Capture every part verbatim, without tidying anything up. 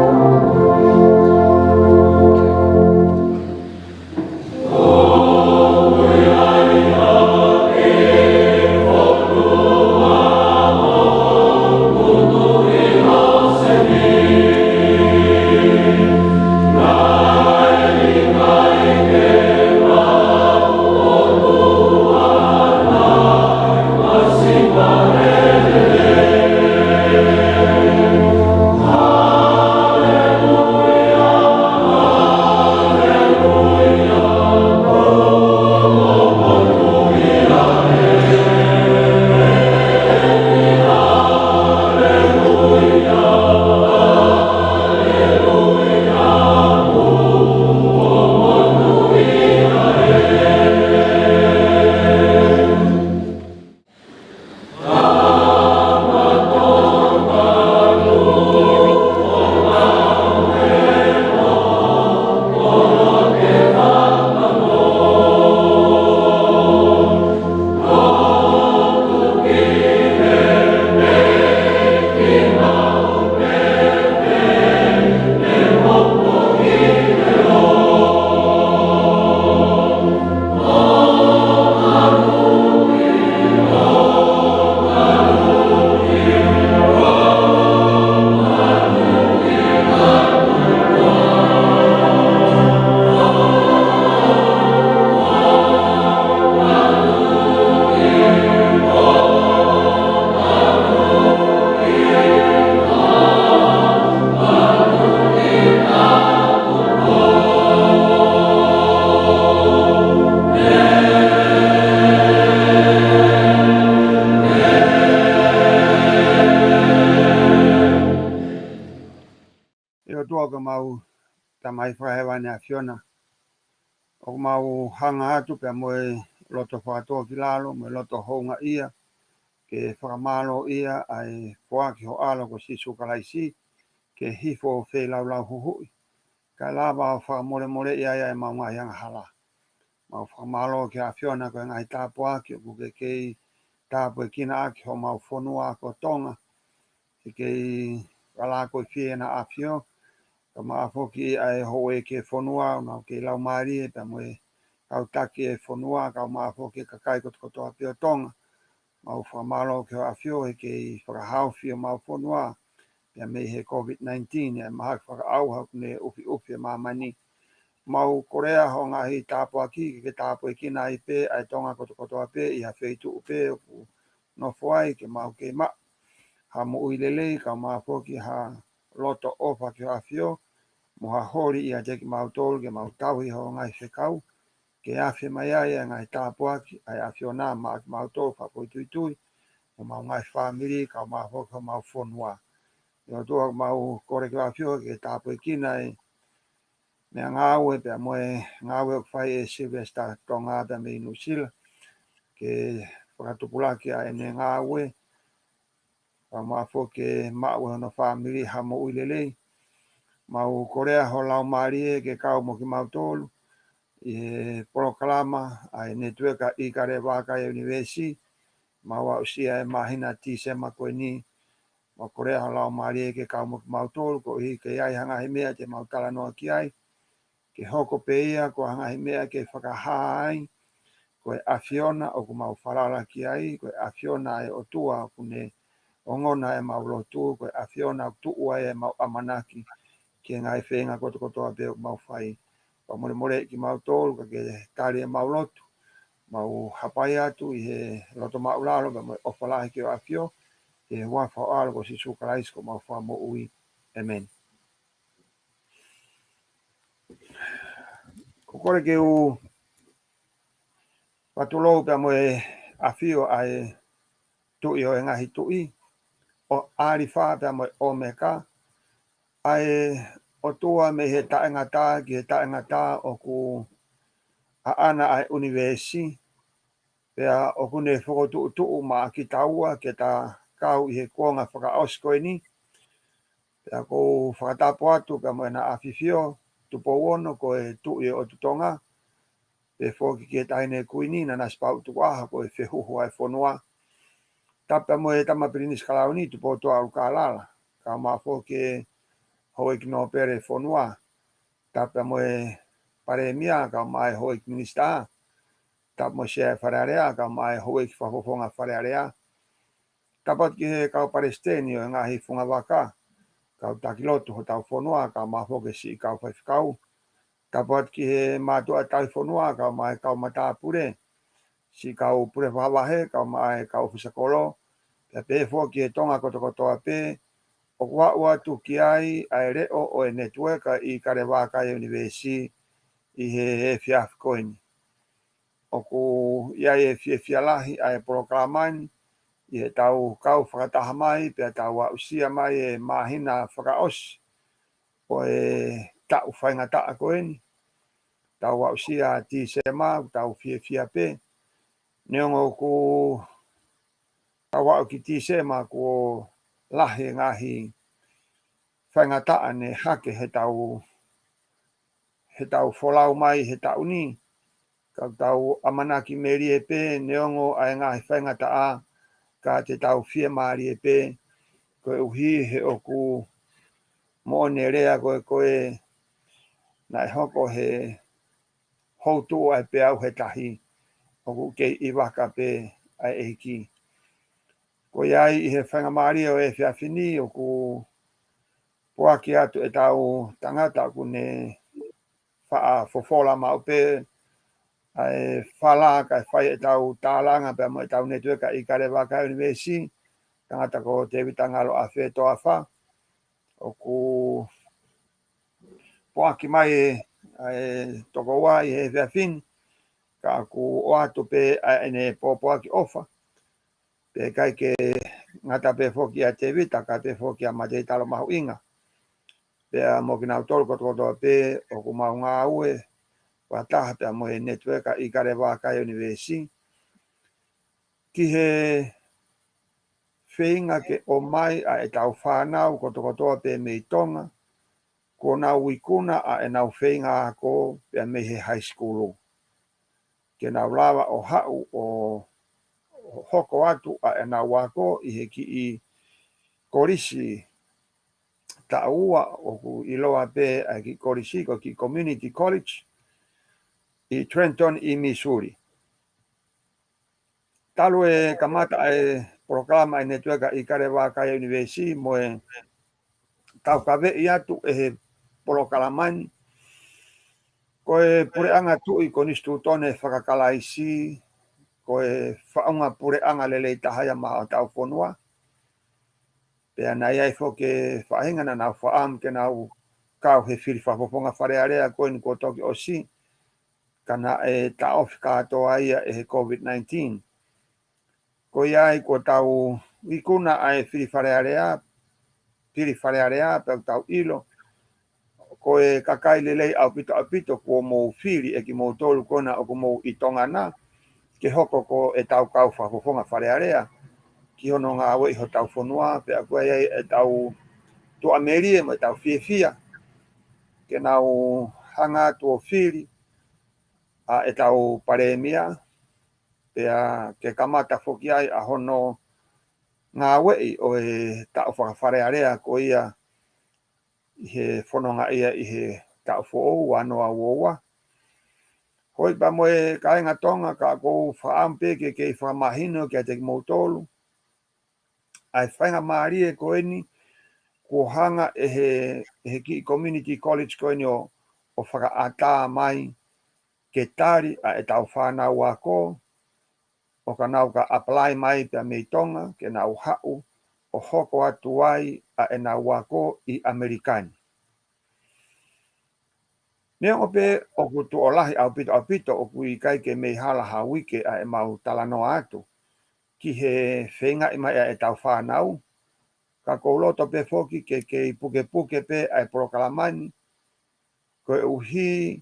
ʻE ʻOtua ko homau Tamai Fakahēvani ʻAfiona, ʻoku mau hanga atu pea mo e loto fakatōkilalo, mo e loto houngaʻia, ke fakamālōʻia ʻa e foaki ho ʻAlo ko Sīsū Kalaisi, ke hifo ʻo feilaulau huhuʻi, kae lava ʻo fakamolemoleʻi ai ʻa ʻemau ngaahi angahala. Mau fakamālō ki he ʻAfiona ko e ngaahi tāpuaki ʻoku ke kei tāpuekina ʻaki homau fonua ko Tonga. Ke kei kalako i fiena ʻAfio, kae ʻumaʻā foki ʻa e houʻeiki e fonua, ʻoku nau kei laumālie, pea mo e kau taki e fonua, kae ʻumaʻā foki e kakai kotokotoa pē ʻo Tonga. Mau fakamālō ki he ʻAfio he kei fakahaofi homau fonua pea mei he COVID nineteen, ʻa e mahaki fakaʻauha ʻoku ne ʻufiʻufi e māmani. Mau kolea ho ngaahi tāpuaki ke ke tāpuekina ai pē ʻa e Tonga kotokotoa pē ʻi ha feituʻu pē ʻoku nofo ai, ke mau kei maʻu ha moʻui lelei, kae ʻumaʻā foki ha loto ʻofa ki he ʻAfio, mo ha holi ʻiate kimautolu ke mau tauhi ho ngaahi fekau, ke afe mai ai ʻa e ngaahi tāpuaki ʻa e ʻAfiona maʻa kimautolu fakafoʻituitui, mo homau ngaahi fāmili, kae ʻumaʻā foki homau fonua. ʻE ʻOtua, mau kole ki he ʻAfio ke tāpuekina e meʻangāue pea mo e ngāue ʻoku fai ʻe Sylvester Tonga pea mei Nuʻusila, ke fakatupulaki ʻa ʻene ngāue, kae ʻumaʻā foki ke maʻu ʻe hono fāmili ha moʻui lelei. Mau kolea ho Laumālie ke kau mo kimautolu ʻi he polokalama ʻa e Netiueka ʻIkale Vaka ʻi he ʻUnivēsi, mau aʻusia e māhina Tīsema ko eni. Mau kolea ho Laumālie ke kau mo kimautolu, koeʻuhi ke ʻi ai ha ngaahi meʻa te mau talanoa ki ai, ke hoko pē ia ko ha ngaahi meʻa ke fakahā ai ko e ʻAfiona ʻoku mau falala ki ai, ko e ʻAfiona ʻa e ʻOtua ʻoku ne ongona ʻemau lotu, ko e ʻAfiona ʻoku tuʻu ai ʻemau ʻamanaki ki he ngaahi feinga kotokotoa pē ʻoku mau fai. Fakamolemoleʻi kimautolu ka ke tali ʻemau lotu. Mau hapai atu ʻi he loto māʻulalo pea mo e ʻofa lahi ki he ʻAfio, ʻi he huafa ho ʻAlo ko Sīsū Kalaisi ko homau Fakamoʻui. ʻĒmeni. ʻOku ou kole ke u fakatulou pea mo e ʻAfio ʻa e Tuʻi ʻo e ngaahi tuʻi, ʻo ʻAlifa pea mo e ʻOmeka, ʻa e ʻOtua mei he taʻengata ki he taʻengata, ʻoku ʻaʻana ʻa e ʻunivēsi, pea ʻoku ne fokotuʻutuʻu maʻa kitaua ke ta kau ʻi he kuonga fakaʻosi ko eni. Pea ʻoku ou fakatapu atu pea mo ʻena ʻAfifio, Tupou Ono, ko e Tuʻi ʻo e ʻOtu Tonga, pehē foki ki he Taʻahine Kuini, Nanasipauʻu Tukuʻaho, ko e fehuhu ʻa e fonua. Tapu pea mo e Tama Pilinisi Kalauni, Tupoutoʻa ʻUlukālala, kae ʻumaʻā foki e houʻeiki nōpele fonua, tapu mo e Palēmia, kae ʻumaʻā e houʻeiki minisitā, tapu mo e Sea Fale Alea, kae ʻumaʻā e houʻeiki fakafofonga Fale Alea. Tapu atu ki he kau palesiteni ʻo e ngaahi fungavaka, kau taki lotu hotau fonua, kae ʻumaʻā foki e siʻi kau faifekau. Tapu atu ki he mātuʻa tauhi fonua, kae ʻumaʻā e kau matāpule, siʻi kau pule fakavahe, kae ʻumaʻā e kau ʻōfisa kolo, pea pehē foki ki he Tonga kotokotoa pē, ʻoku aʻu atu ki ai ʻa e leʻo ʻo e netiueka ʻIkale Vākai ʻUnivēsi ʻi he efiafi ko eni. ʻOku ʻi ai e fiefia lahi ʻa e polokalama ni, ʻi heʻetau kau fakataha mai, pea tau aʻusia mai e māhina fakaʻosi ʻo e taʻu faingataʻa ko eni. Tau aʻusia Tīsema, tau fiefia pē. Neongo ʻoku tau aʻu ki Tīsema kuo lahi e ngaahi faingataʻa ne hake heʻetau, heʻetau folau mai he taʻu ni. Ka tau ʻamanaki melie pē neongo ʻa e ngaahi faingataʻa, ka te tau fiemālie pē, koeʻuhi he ʻoku moʻoni e lea ko ē ko ē naʻe hoko he houtuʻu ʻa e peau he tahi, ʻoku kei ʻi vaka pē ʻa e ʻEiki. Ko ia ai ʻi he faingamālie ʻo e efiafi ni ʻoku puaki atu ʻetau tangata ʻoku ne faʻa fofola maʻu pē ʻa e fala kae fai ʻetau tālanga pea mo ʻetau netiueka ʻIkale Vākai ʻUnivēsi, tangata ko Tēvita Ngalo ʻAfe Toafa, ʻoku puaki mai e, ʻa e tokoua ʻi he efiafi ni, ka ʻoku ʻoatu pē ʻa ʻene pōpoaki ʻofa. Pea ʻikai ke ngata pē foki ʻia Tēvita, ka pehē foki ʻa Mateitalo Mahuʻinga. Pea mo kinautolu kotokotoa pē ʻoku mau ngāue fakataha pea mo e netiueka ʻIkale Vākai ʻUnivēsi. Ki he feinga ke ʻomai ʻa ʻetau fānau kotokotoa pē mei Tonga, kuo nau ikuna ʻa ʻenau feinga ako pea mei he high school. Ke nau lava ʻo haʻu ʻo, ʻo hoko atu ʻa ʻenau ako ʻi he kiʻi kolisi taʻu ua ʻoku ʻiloa pē ʻa e kiʻi kolisi ko e kiʻi Community College ʻi Trenton ʻi Missouri. Talu e kamata ʻa e polokalama ʻa e netiueka ʻIkale Vākai ʻUnivēsi mo e taukaveʻi atu ʻe he polokalama ni, ko e puleʻanga tuʻi konisitūtone fakakalaisi, ko e faʻunga puleʻanga lelei taha ia maʻa hotau fonua. Pea naʻe ʻi ai foki e faʻahinga naʻa nau fakaʻamu ke nau kau he fili fakafofonga Fale Alea ko eni kuo toki ʻosi, ka naʻe taʻofi kātoa ia ʻe he COVID nineteen. Ko ia ai kuo tau ikuna ʻa e fili Fale Alea, fili Fale Alea, pea ʻoku tau ʻilo ko e kakai lelei ʻaupito ʻaupito kuo mou fili ʻe kimoutolu ko ena ʻoku mou ʻi Tonga na, ke hoko ko ʻetau kau fakafofonga Fale Alea ki hono ngāueʻi hotau fonua, pea ko ia ai ʻetau tuʻamelie mo ʻetau fiefia ke nau hanga atu ʻo fili ʻa ʻetau palēmia, pea ke kamata foki ai ʻa hono ngāueʻi ʻo e taʻu faka-Fale Alea ko ia ʻi he fononga ia ʻi he taʻu foʻou ua noa ua ua. Hoi pea mo e kāinga Tonga, ka ʻoku ou fakaʻamu pē ke kei fakamahino kiate kimoutolu ʻa e faingamālie ko eni kuo hanga ʻe he, ʻe he kiʻi community college ko eni ʻo, ʻo fakaʻatā mai ke tali ʻa ʻetau fānau ako, ʻo ka nau ka apply mai pea mei Tonga, ke nau haʻu ʻo hoko atu ai ʻa ʻenau ako ʻi ʻAmelika ni. Neongo pē ʻoku tuʻo lahi ʻaupito ʻaupito ʻoku ʻikai ke mei hala ha uike ʻa ʻemau talanoa atu ki he feingaʻi mai ʻa ʻetau fānau, ka ʻoku ou loto pē foki ke kei pukepuke pē ʻa e polokalama ni, koeʻuhi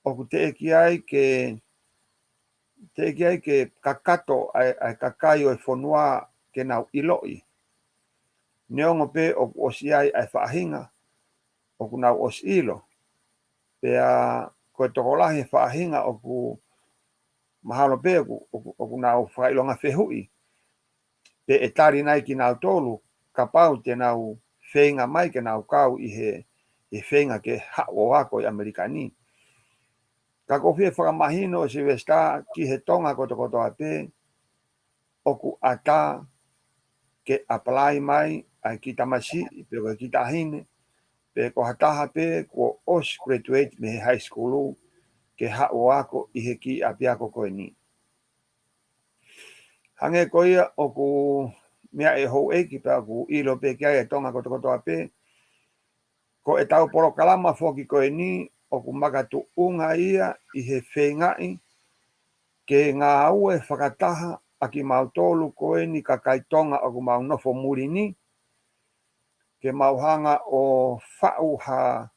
ʻoku teʻeki ai ke, teʻeki ai ke kakato ʻa e, ʻa e kakai ʻo e fonua ke nau ʻiloʻi. Neongo pē ʻoku ʻosi ʻi ai ʻa e faʻahinga ʻoku nau ʻosi ʻilo. Pea ko e tokolahi e faʻahinga ʻoku mahalo pē ʻoku, ʻoku, ʻoku nau fakaʻilonga fehuʻi pe ʻe tali nai kinautolu kapau te nau feinga mai ke nau kau ʻi he, ʻi he feinga ke haʻu ʻo ako ʻi ʻAmelika ni. Ka ʻoku ou fie fakamahino, Silivesitā, ki he Tonga kotokotoa pē, ʻoku ʻatā ke apply mai ʻa e kiʻi tamasiʻi, pe ko e kiʻi taʻahine, pe ko ha taha pē kuo ʻosi graduate mei he high school, ke haʻu ʻo ako ʻi he kiʻi ʻapiako ko eni. Hangē ko ia ʻoku meʻa ʻe houʻeiki pea ʻoku ʻilo pē ki ai e Tonga kotokotoa pē, ko ʻetau polokalama foki ko eni ʻoku makatuʻunga ia ʻi he feingaʻi ke ngāue fakataha ʻa kimautolu ko eni kakai Tonga ʻoku mau nofo muli ni, ke mau hanga ʻo faʻu ha,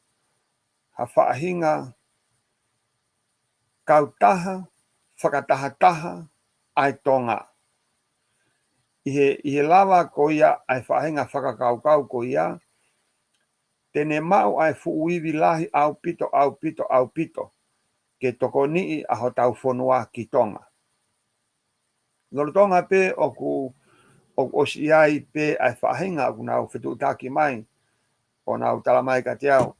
ha faʻahinga kautaha fakatahataha ʻa e Tonga. ʻI he, ʻi he lava ko ia ʻa e faʻahinga fakakaukau ko ia, te ne maʻu ʻa e fuʻu ivi lahi ʻaupito, ʻaupito, ʻaupito, ke tokoniʻi ʻa hotau fonua ki Tonga. Lolotonga pē ʻoku, ʻoku ʻosi ʻi ai pē ʻa e faʻahinga ʻoku nau fetuʻutaki mai, ʻo nau tala mai kiate au.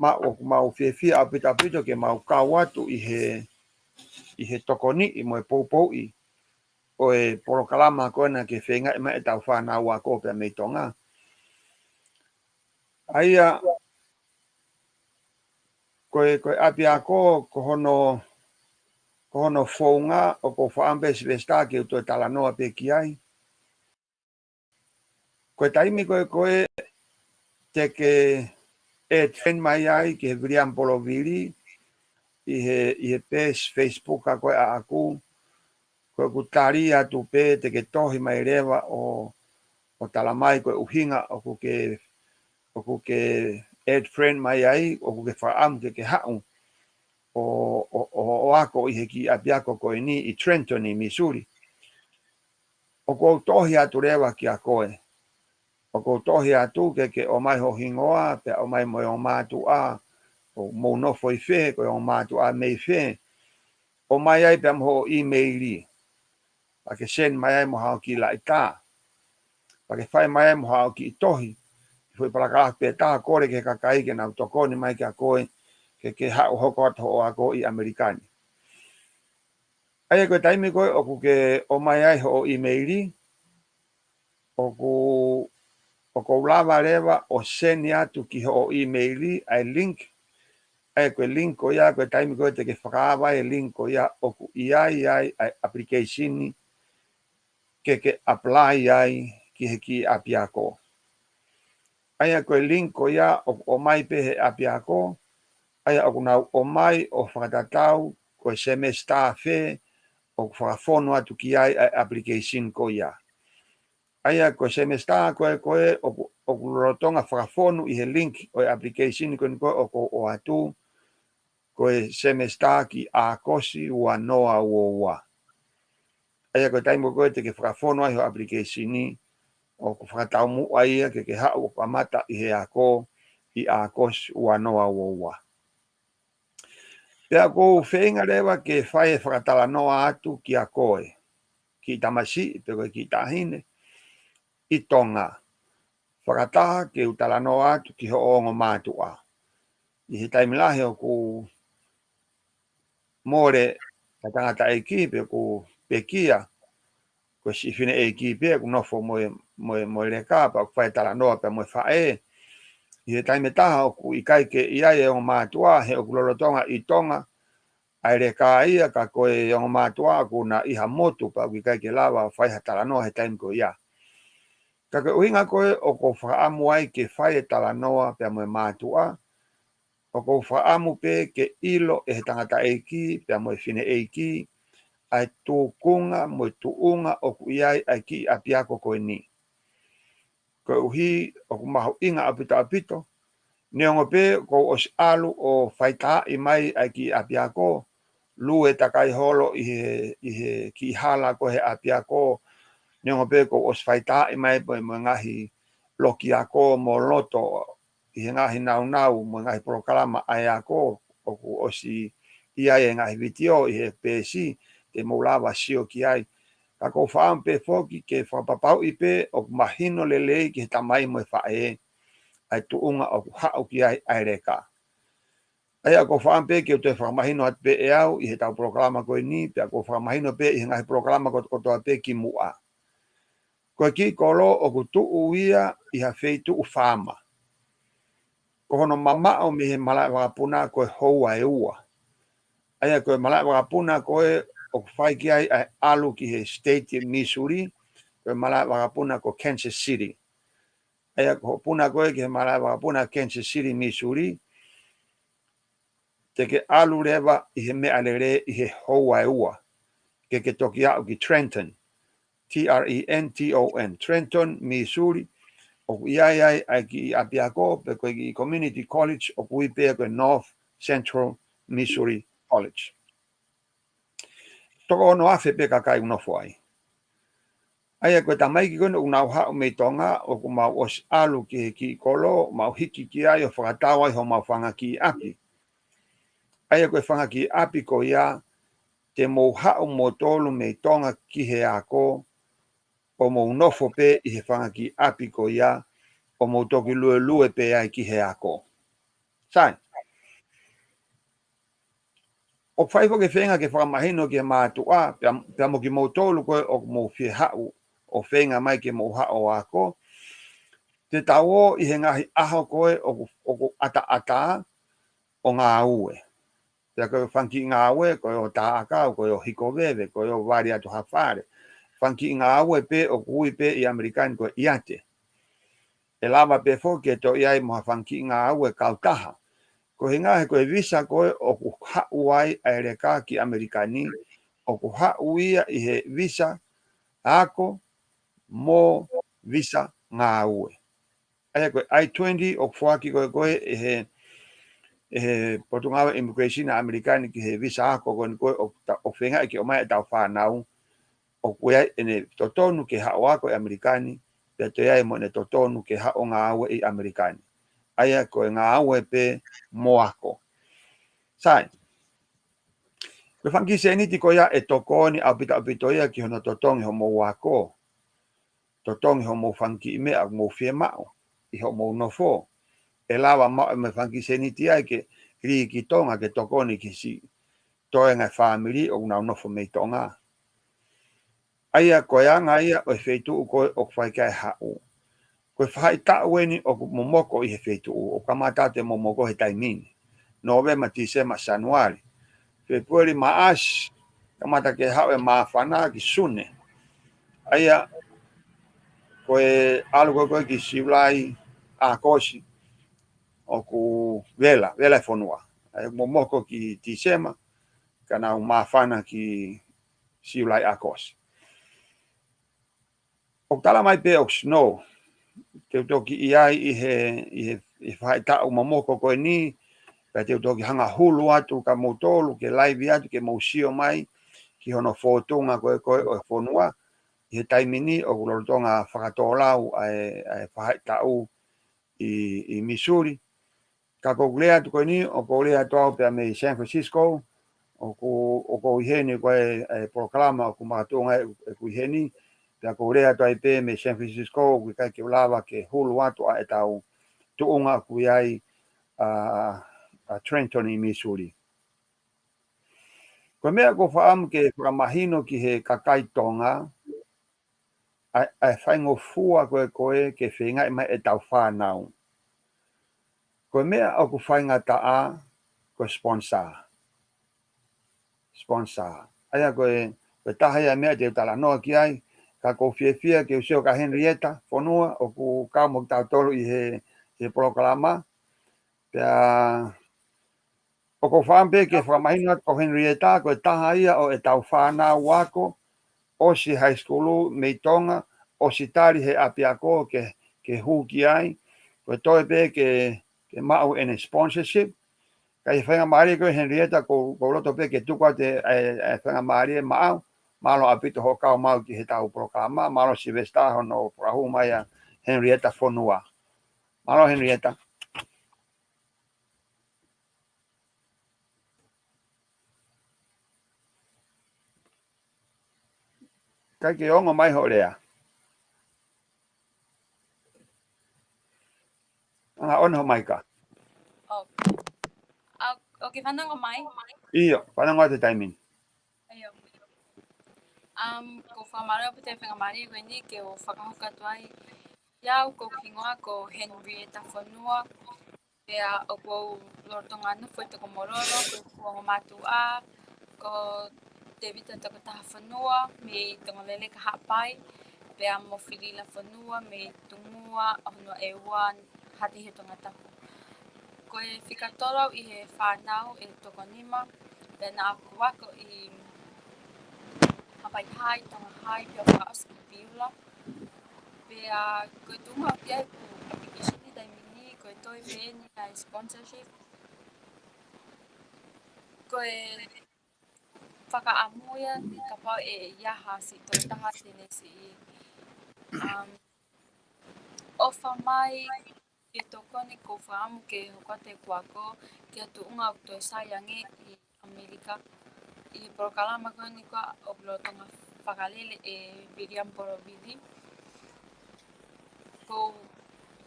Maʻu ʻoku mau fiefia ʻaupito, ʻaupito ke mau kau atu ʻi he, ʻi he tokoniʻi mo e poupouʻi ʻo e polokalama ko ena ke feingaʻi mai ʻetau fānau ako pea mei Tonga. ʻA ia, ko e, ko e ʻapiako, ko hono, ko hono founga ʻoku ou fakaʻamu pē, Silivesitā, ke u toe talanoa pē ki ai. Ko e taimi ko ē ko ē te ke add friend mai ai ki he Viliami Polovili ʻi he, ʻi he peesi Facebook ʻa ko ē ʻaʻaku, ko ʻeku tali atu pē te ke tohi mai leva ʻo, ʻo tala mai ko e ʻuhinga ʻoku ke, ʻoku ke add friend mai ai, ʻoku ke fakaʻamu ke ke haʻu ʻo, ʻo, ʻo, ʻo ako ʻi he kiʻi ʻapiako ko eni ʻi Trenton ʻi Missouri. ʻOku ou tohi atu leva kia koe. ʻOku ou tohi atu ke ke ʻomai ho hingoa, pea ʻomai mo e ongo mātuʻa, ʻoku mou nofo ʻi fē, ko e ongo mātuʻa mei fē. ʻOmai ai pea mo hoʻo ʻīmeili. Pea ke send mai ai mo haʻo kiʻi laʻitā. Pea ke fai mai ai mo haʻo kiʻi tohi. Foʻi palakalafi pē taha, kole ki he kakai ke nau tokoni mai kia koe, ke ke haʻu hoko atu hoʻo ako ʻi ʻAmelika ni. ʻA ia ko e taimi ko ē ʻoku ke ʻomai ai hoʻo ʻīmeili, ʻoku, ʻoku ou lava leva ʻo send atu ki hoʻo ʻīmeili ʻa e link. ʻA ia ko e link ko ia, ko e taimi ko ē te ke fakaava ai e link ko ia ʻoku ʻi ai ai ʻa e application ke ke apply ai ki he kiʻi ʻapiako. ʻA ia ko e link ko ia ʻoku ʻomai pē he ʻapiako, ʻa ia ʻoku nau ʻomai ʻo fakatatau ko e semesitā fē ʻoku fakafonu atu ki ai ʻa e application ko ia. ʻA ia ko e semesitā ko ē ko ē ʻoku, ʻoku lolotonga fakafonu ʻi he link ʻo e application ko eni ko ē ʻoku ou ʻoatu, ko e semesitā ki ʻAokosi ua noa ua ua. ʻA ia ko e taimi ko ē te ke fakafonu ai ho application ni, ʻoku fakataumuʻa ia ke ke haʻu ʻo kamata ʻi he ako ʻi ʻAokosi ua noa ua ua. Pea ʻoku ou feinga leva ke fai e fakatalanoa atu kia koe, kiʻi tamasiʻi pe ko e kiʻi taʻahine ʻi Tonga. Fakataha ke u talanoa atu ki hoʻo ongo mātuʻa. ʻI he taimi lahi ʻoku mole ʻa e tangataʻeiki pe ʻoku pekia, ko e siʻi fineʻeiki pē ʻoku nofo mo e, mo e, mo e leka, pea ʻoku fai talanoa pea mo e faʻē. ʻI he taimi ʻe taha ʻoku ʻikai ke ʻi ai e ongo mātuʻa, he ʻoku lolotonga ʻi Tonga ʻa e leka ia, ka ko e ongo mātuʻa ʻoku na ʻi ha motu, pea ʻoku ʻikai ke lava ʻo fai ha talanoa he taimi ko ia. Ka ko e ʻuhinga ko ē ʻoku ou fakaʻamu ai ke fai e talanoa pea mo e mātuʻa, ʻoku ou fakaʻamu pē ke ʻilo ʻe he tangataʻeiki pea mo e fineʻeiki ʻa e tūkunga mo e tuʻunga ʻoku ʻi ai ʻa e kiʻi ʻapiako ko eni. Koeʻuhi ʻoku mahuʻinga ʻaupito ʻaupito, neongo pē kuo u ʻosi ʻalu ʻo faitaaʻi mai ʻa e kiʻi ʻapiako, lue takai holo ʻi he, ʻi he kiʻi hala ko ē he ʻapiako, neongo pē kuo u ʻosi faitaaʻi mai pē mo e ngaahi loki ako mo loto ʻi he ngaahi naunau mo e ngaahi polokalama ʻa e ako ʻoku ʻosi ʻi ai e ngaahi vitiō ʻi he peesi te mou lava sio ki ai. Ka ʻoku ou fakaʻamu pē foki ke fakapapauʻi pē ʻoku mahino lelei ki he tamai mo e faʻē ʻa e tuʻunga ʻoku haʻu ki ai ʻa e leka. ʻA ia ʻoku ou fakaʻamu pē ke u toe fakamahino atu pē ʻe au ʻi heʻetau polokalama ko eni, pea ʻoku ou fakamahino pē ʻi he ngaahi polokalama kotokotoa pē kimuʻa. Ko e kiʻi kolo ʻoku tuʻu ia ʻi ha feituʻu faama. Ko hono mamaʻo mei he malaʻe vakapuna ko e houa ʻe ua. ʻA ia ko e malaʻe vakapuna ko ē ʻoku fai ki ai ʻa e ʻalu ki he state Missouri, ko e malaʻe vakapuna ko Kansas City. ʻA ia ko hoʻo puna ko ē ki he malaʻe vakapuna Kansas City, Missouri, te ke ʻalu leva ʻi he meʻalele ʻi he houa ʻe ua. Ke ke toki aʻu ki Trenton, T R E N T O N, Trenton, Missouri, ʻoku ʻi ai ai ʻa e kiʻi ʻapiako, pe ko e kiʻi community college, ʻoku ui pē ko e North Central Missouri College. Toko ono afe pē kakai ʻoku nofo ai. ʻA ia ko e tamaiki ko eni ʻoku nau haʻu mei Tonga, ʻoku mau ʻosi ʻalu ki he kiʻi kolo, mau hiki ki ai ʻo fakatau ai homau fanga kiʻi ʻapi. ʻA ia ko e fanga kiʻi ʻapi ko ia, te mou haʻu moutolu mei Tonga ki he ako, ʻo mou nofo pē ʻi he fanga kiʻi ʻapi ko ia, ʻo mou toki luelue pē ai ki he ako. Sai. ʻOku fai foki e feinga ke fakamahino ki he mātuʻa, pea, pea mo kimoutolu ko ē ʻoku mou fie haʻu ʻo feinga mai ke mou haʻu ʻo ako. Te tau ō ʻi he ngaahi ʻaho ko ē ʻoku, ʻoku ʻataʻatā ʻo ngāue. Pea ko e fanga kiʻi ngāue, ko e ō tā ʻakau, ko e ō hiko veve, ko e ō vali atu ha fale. Fanga kiʻi ngāue pē ʻoku ui pē ʻi ʻAmelika ni ko e ʻiate. ʻE lava pē foki ke toe ʻi ai mo ha fanga kiʻi ngāue kautaha. Ko e ʻuhinga he ko e visa ko ē ʻoku haʻu ai ʻa e leka ki ʻAmelika ni, ʻoku haʻu ia ʻi he visa ako mo visa ngāue. ʻA ia ko e I twenty ʻoku foaki ko ē ko ē ʻe he, ʻe he Potungāue Immigration ʻa ʻAmelika ni ki he visa ako ko eni ko ē ʻoku ta-, ʻoku feingaʻi ke ʻomai ʻetau fānau, ʻoku ʻi ai ʻene totonu ke haʻu ako ʻi ʻAmelika ni, pea toe ʻi ai mo ʻene totonu ke haʻu ngāue ʻi ʻAmelika ni. ʻA ia ko e ngāue pē mo ako. Sai. Ko e fanga kiʻi sēniti ko ia ʻe tokoni ʻaupito ʻaupito ia ki hono totongi homou ako. Totongi homou fanga kiʻi meʻa ʻoku mou fiemaʻu ʻi hoʻomou nofo. ʻE lava maʻu mo e fanga kiʻi sēniti ia ke lī ki Tonga ke tokoni ki siʻi toenga e fāmili ʻoku nau nofo mei Tonga. ʻA ia ko e anga ia ʻo e feituʻu ko ē ʻoku fai ki ai e haʻu. Ko e faʻahitaʻu eni ʻoku momoko ʻi he feituʻu, ʻoku kamata atu e momoko he taimi ni. Nōvema, Tīsema, Sānuali, Fēpueli, Maʻasi, kamata ke haʻu e māfana ki Sune. ʻA ia ko e ʻalu ko ē ko ē ki Siulai, ʻAokosi, ʻoku vela, vela e fonua. ʻA ia momoko ki Tīsema, ka nau māfana ki Siulai, ʻAokosi. ʻOku tala mai pē ʻoku snow. Te u toki ʻi ai ʻi he, ʻi he, ʻi he faʻahitaʻu momoko ko eni, pea te u toki hanga hulu atu kia moutolu, ke laivi atu, ke mou sio mai ki hono fōtunga ko ē ko ē ʻo e fonua. ʻI he taimi ni ʻoku lolotonga fakatōlau ʻa e, ʻa e faʻahitaʻu ʻi, ʻi Missouri. Ka ko ʻeku lea atu ko eni, ʻoku ou lea atu au pea mei San Francisco, ʻoku, ʻoku ou ʻi heni ko e, e polokalama ʻoku makatuʻunga ʻeku, ʻeku ʻi heni, pea ʻoku ou lea atu ai pē mei San Francisco, ʻoku ʻikai ke u lava ke hulu atu ʻa ʻetau tuʻunga ʻoku ʻi ai ʻa, ʻa Trenton ʻi Missouri. Ko e meʻa ʻoku ou fakaʻamu ke fakamahino ki he kakai Tonga, ʻa, ʻa e faingofua ko ē ko ē ke feingaʻi mai ʻetau fānau. Ko e meʻa ʻoku faingataʻa ko e sponsor. Sponsor. ʻA ia ko e, ko e taha ia e meʻa te u talanoa ki ai, ka ʻoku ou fiefia ke u sio kia Henrietta Fonua, ʻoku kau mo kitautolu ʻi he, he polokalama. Pea ʻoku ou fakaʻamu pē ke fakamahino atu ko Henrietta, ko e taha ia ʻo ʻetau fānau ako, ʻosi high school mei Tonga, ʻosi tali he ʻapiako ke, ke hū ki ai, ko e toe pē ke, ke maʻu ʻene sponsorship. Ka ʻi he faingamālie ko ē Henrietta, ʻoku, ʻoku ou loto pē ke tuku atu e, e, e faingamālie maʻau, mālō ʻaupito hoʻo kau mai ki heʻetau polokalama, mālō Sylvester hono fakahū mai ʻa Henrietta Fonua. Mālō Henrietta. ʻIkai ke ongo mai hoʻo lea. Anga ʻona ho maika. ʻOku ke fanongo mai? ʻIo, fanongo atu he taimi ni. ʻIo. Um, ʻoku ou fakamālō ʻaupito he faingamālie ko eni ke u fakahoko atu ai. Ia, ko hoku hingoa ko Henrietta Fonua. Pea ʻoku ou lolotonga nofo ʻi Tokomololo, ko ʻeku ongo mātuʻa ko Tevita Tokotaha Fonua mei Tongaleleka, Haʻapai, pea mo Filila Fonua mei Tungua, Honuaʻeua, Haʻateiho, Tongatapu. Ko e fika tolu au ʻi he fānau ʻe toko nima, pea naʻá ku ako ʻi Haʻapai High, Tonga High, pea fakaʻosi ki Piula. Pea ko e tuʻunga ʻoku ʻi ai ʻeku application he taimi ni, ko e toe pē eni ʻa e sponsorship. Ko e fakaʻamu ia, kapau ʻe ʻi ai ha siʻi tokotaha te ne siʻi, um, ʻofa mai ke tokoni, ʻoku ou fakaʻamu ke hoko atu ʻeku ako ki ha tuʻunga ʻoku toe sai ange ʻi ʻAmelika. ʻI he polokalama ko eni ko ia ʻoku lolotonga fakalele ʻe Viliami Polovili. ʻOku ou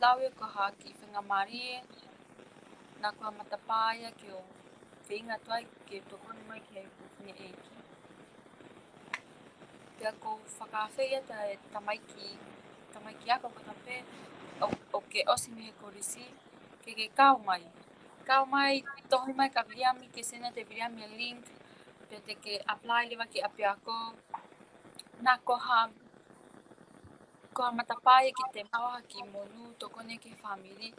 lau ia ko ha kiʻi faingamālie naʻá ku ʻi ai ha matapā ia ke u feinga atu ai ke tokoni mai ki heʻeku fineʻeiki. Pea ʻoku ou fakaafeʻi atu e tamaiki, tamaiki ako kotoa pē ʻoku, ʻoku ke ʻosi mei he kolisi, ke ke kau mai. Kau mai, tohi mai kia Viliami, ke send atu ʻe Viliami e link, pea te ke apply leva ki he ʻapiako. Naʻa ko ha, ko ha matapā ia ke te maʻu ha kiʻi monū tokoni ki he fāmili.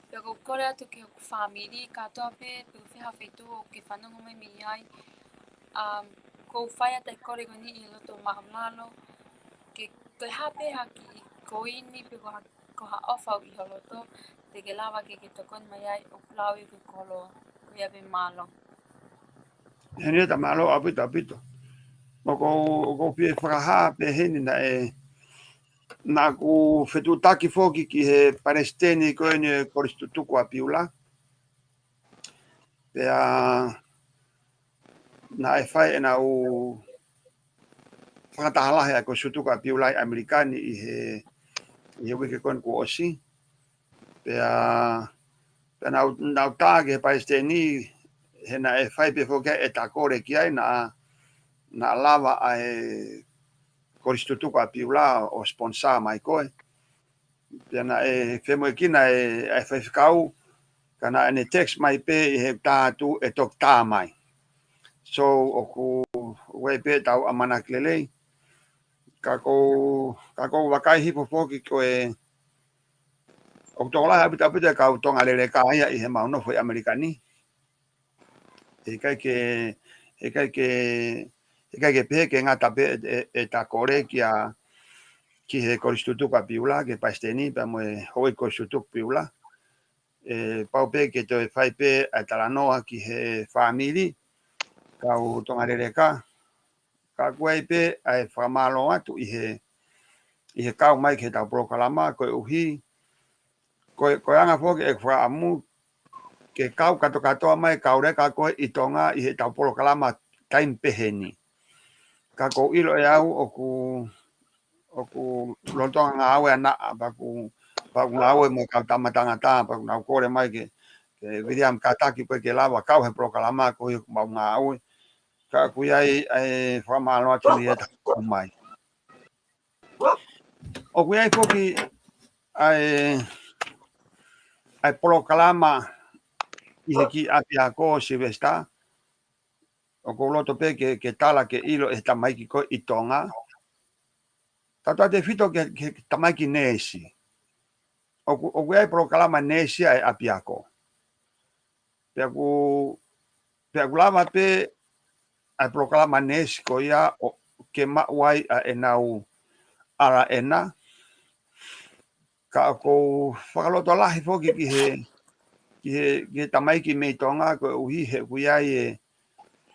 Pea ʻoku ou kole atu ki hoku fāmili kātoa pē, pe ko fē ha feituʻu ʻoku ke fanongo mai mei ai. Um, ʻoku ou fai atu e kole ko eni ʻi he loto māʻulalo. Ke toe hā pē ha kiʻi koini pe ko ha, ko ha ʻofa ʻi ho loto, te ke lava ke ke tokoni mai ai. ʻOku lau ia ko e koloa. Ko ia pē, mālō. Henrietta, mālō ʻaupito, ʻaupito. ʻOku ou, ʻoku ou fie fakahā pē heni naʻe, naʻá ku fetuʻutaki foki ki he palesiteni ko eni e Kolisi Tutuku ʻa Piula. Pea naʻe fai ʻenau fakataha lahi ʻa e Kolisi Tutuku ʻa Piula ʻi ʻAmelika ni ʻi he, ʻi he uike ko eni kuo ʻosi. Pea, pea naʻá ku, naʻá ku tā ki he palesiteni, he naʻe fai pē foki ʻeta kole ki ai, naʻa, naʻa lava ʻa e Kolisi Tutuku ʻa Piula ʻo sponsor mai koe. Pea naʻe femoʻuekina e, e faifekau, ka naʻá ne text mai pē ʻi he tā atu ʻe toki tā mai. So, ʻoku, ʻoku ʻi ai pē ʻetau ʻamanaki lelei. Ka ʻoku ou, ka ʻoku ou vakai hifo foki ko e, ʻoku tokolahi ʻaupito ʻaupito e kau Tonga leleka ia ʻi heʻemau nofo ʻi ʻAmelika ni. Heʻikai ke, heʻikai ke, heʻikai ke pehē ke ngata pē e, e, ʻeta kole kia, ki he Kolisi Tutuku ʻa Piula, ki he palesiteni, pea mo e houʻeiki Kolisi Tutuku Piula. ʻE pau pē ke toe fai pē ʻa e talanoa ki he fāmili, kau Tonga leleka. Ka ʻoku ʻi ai pē ʻa e fakamālō atu ʻi he, ʻi he kau mai ki heʻetau polokalama, koeʻuhi ko e, ko e anga foki ʻeku fakaʻamu ke kau kātokātoa mai kau leka ko ē ʻi Tonga ʻi heʻetau polokalama taimi pehē ni. Ka ʻoku ou ʻilo ʻe au ʻoku, ʻoku lolotonga ngāue ʻa naʻa, pea ʻoku, pea ʻoku ngāue mo e kau tama tangata, pea ʻoku nau kole mai ke, ke Viliami kātaki pē ke lava kau he polokalama ko ia ʻoku mau ngāue. Ka ʻoku ʻi ai ʻa e fakamālō atu ni ʻeta kau mai. ʻOku ʻi ai foki ʻa e, ʻa e polokalama ʻi he kiʻi ʻapiako, Sylvester. ʻOku ou loto pē ke, ke tala ke ʻilo ʻe he tamaiki ko ē ʻi Tonga. Tautautefito ki he, ki he tamaiki neesi. ʻOku, ʻoku ʻi ai e polokalama neesi ʻa e ʻapiako. Pea ʻoku, pea ʻoku lava pē ʻa e polokalama neesi ko ia ʻo ke maʻu ai ʻa ʻenau R N. Ka ʻoku ou fakalotolahi foki ki he, ki he, ki he tamaiki mei Tonga koeʻuhi he ʻoku ʻi ai e,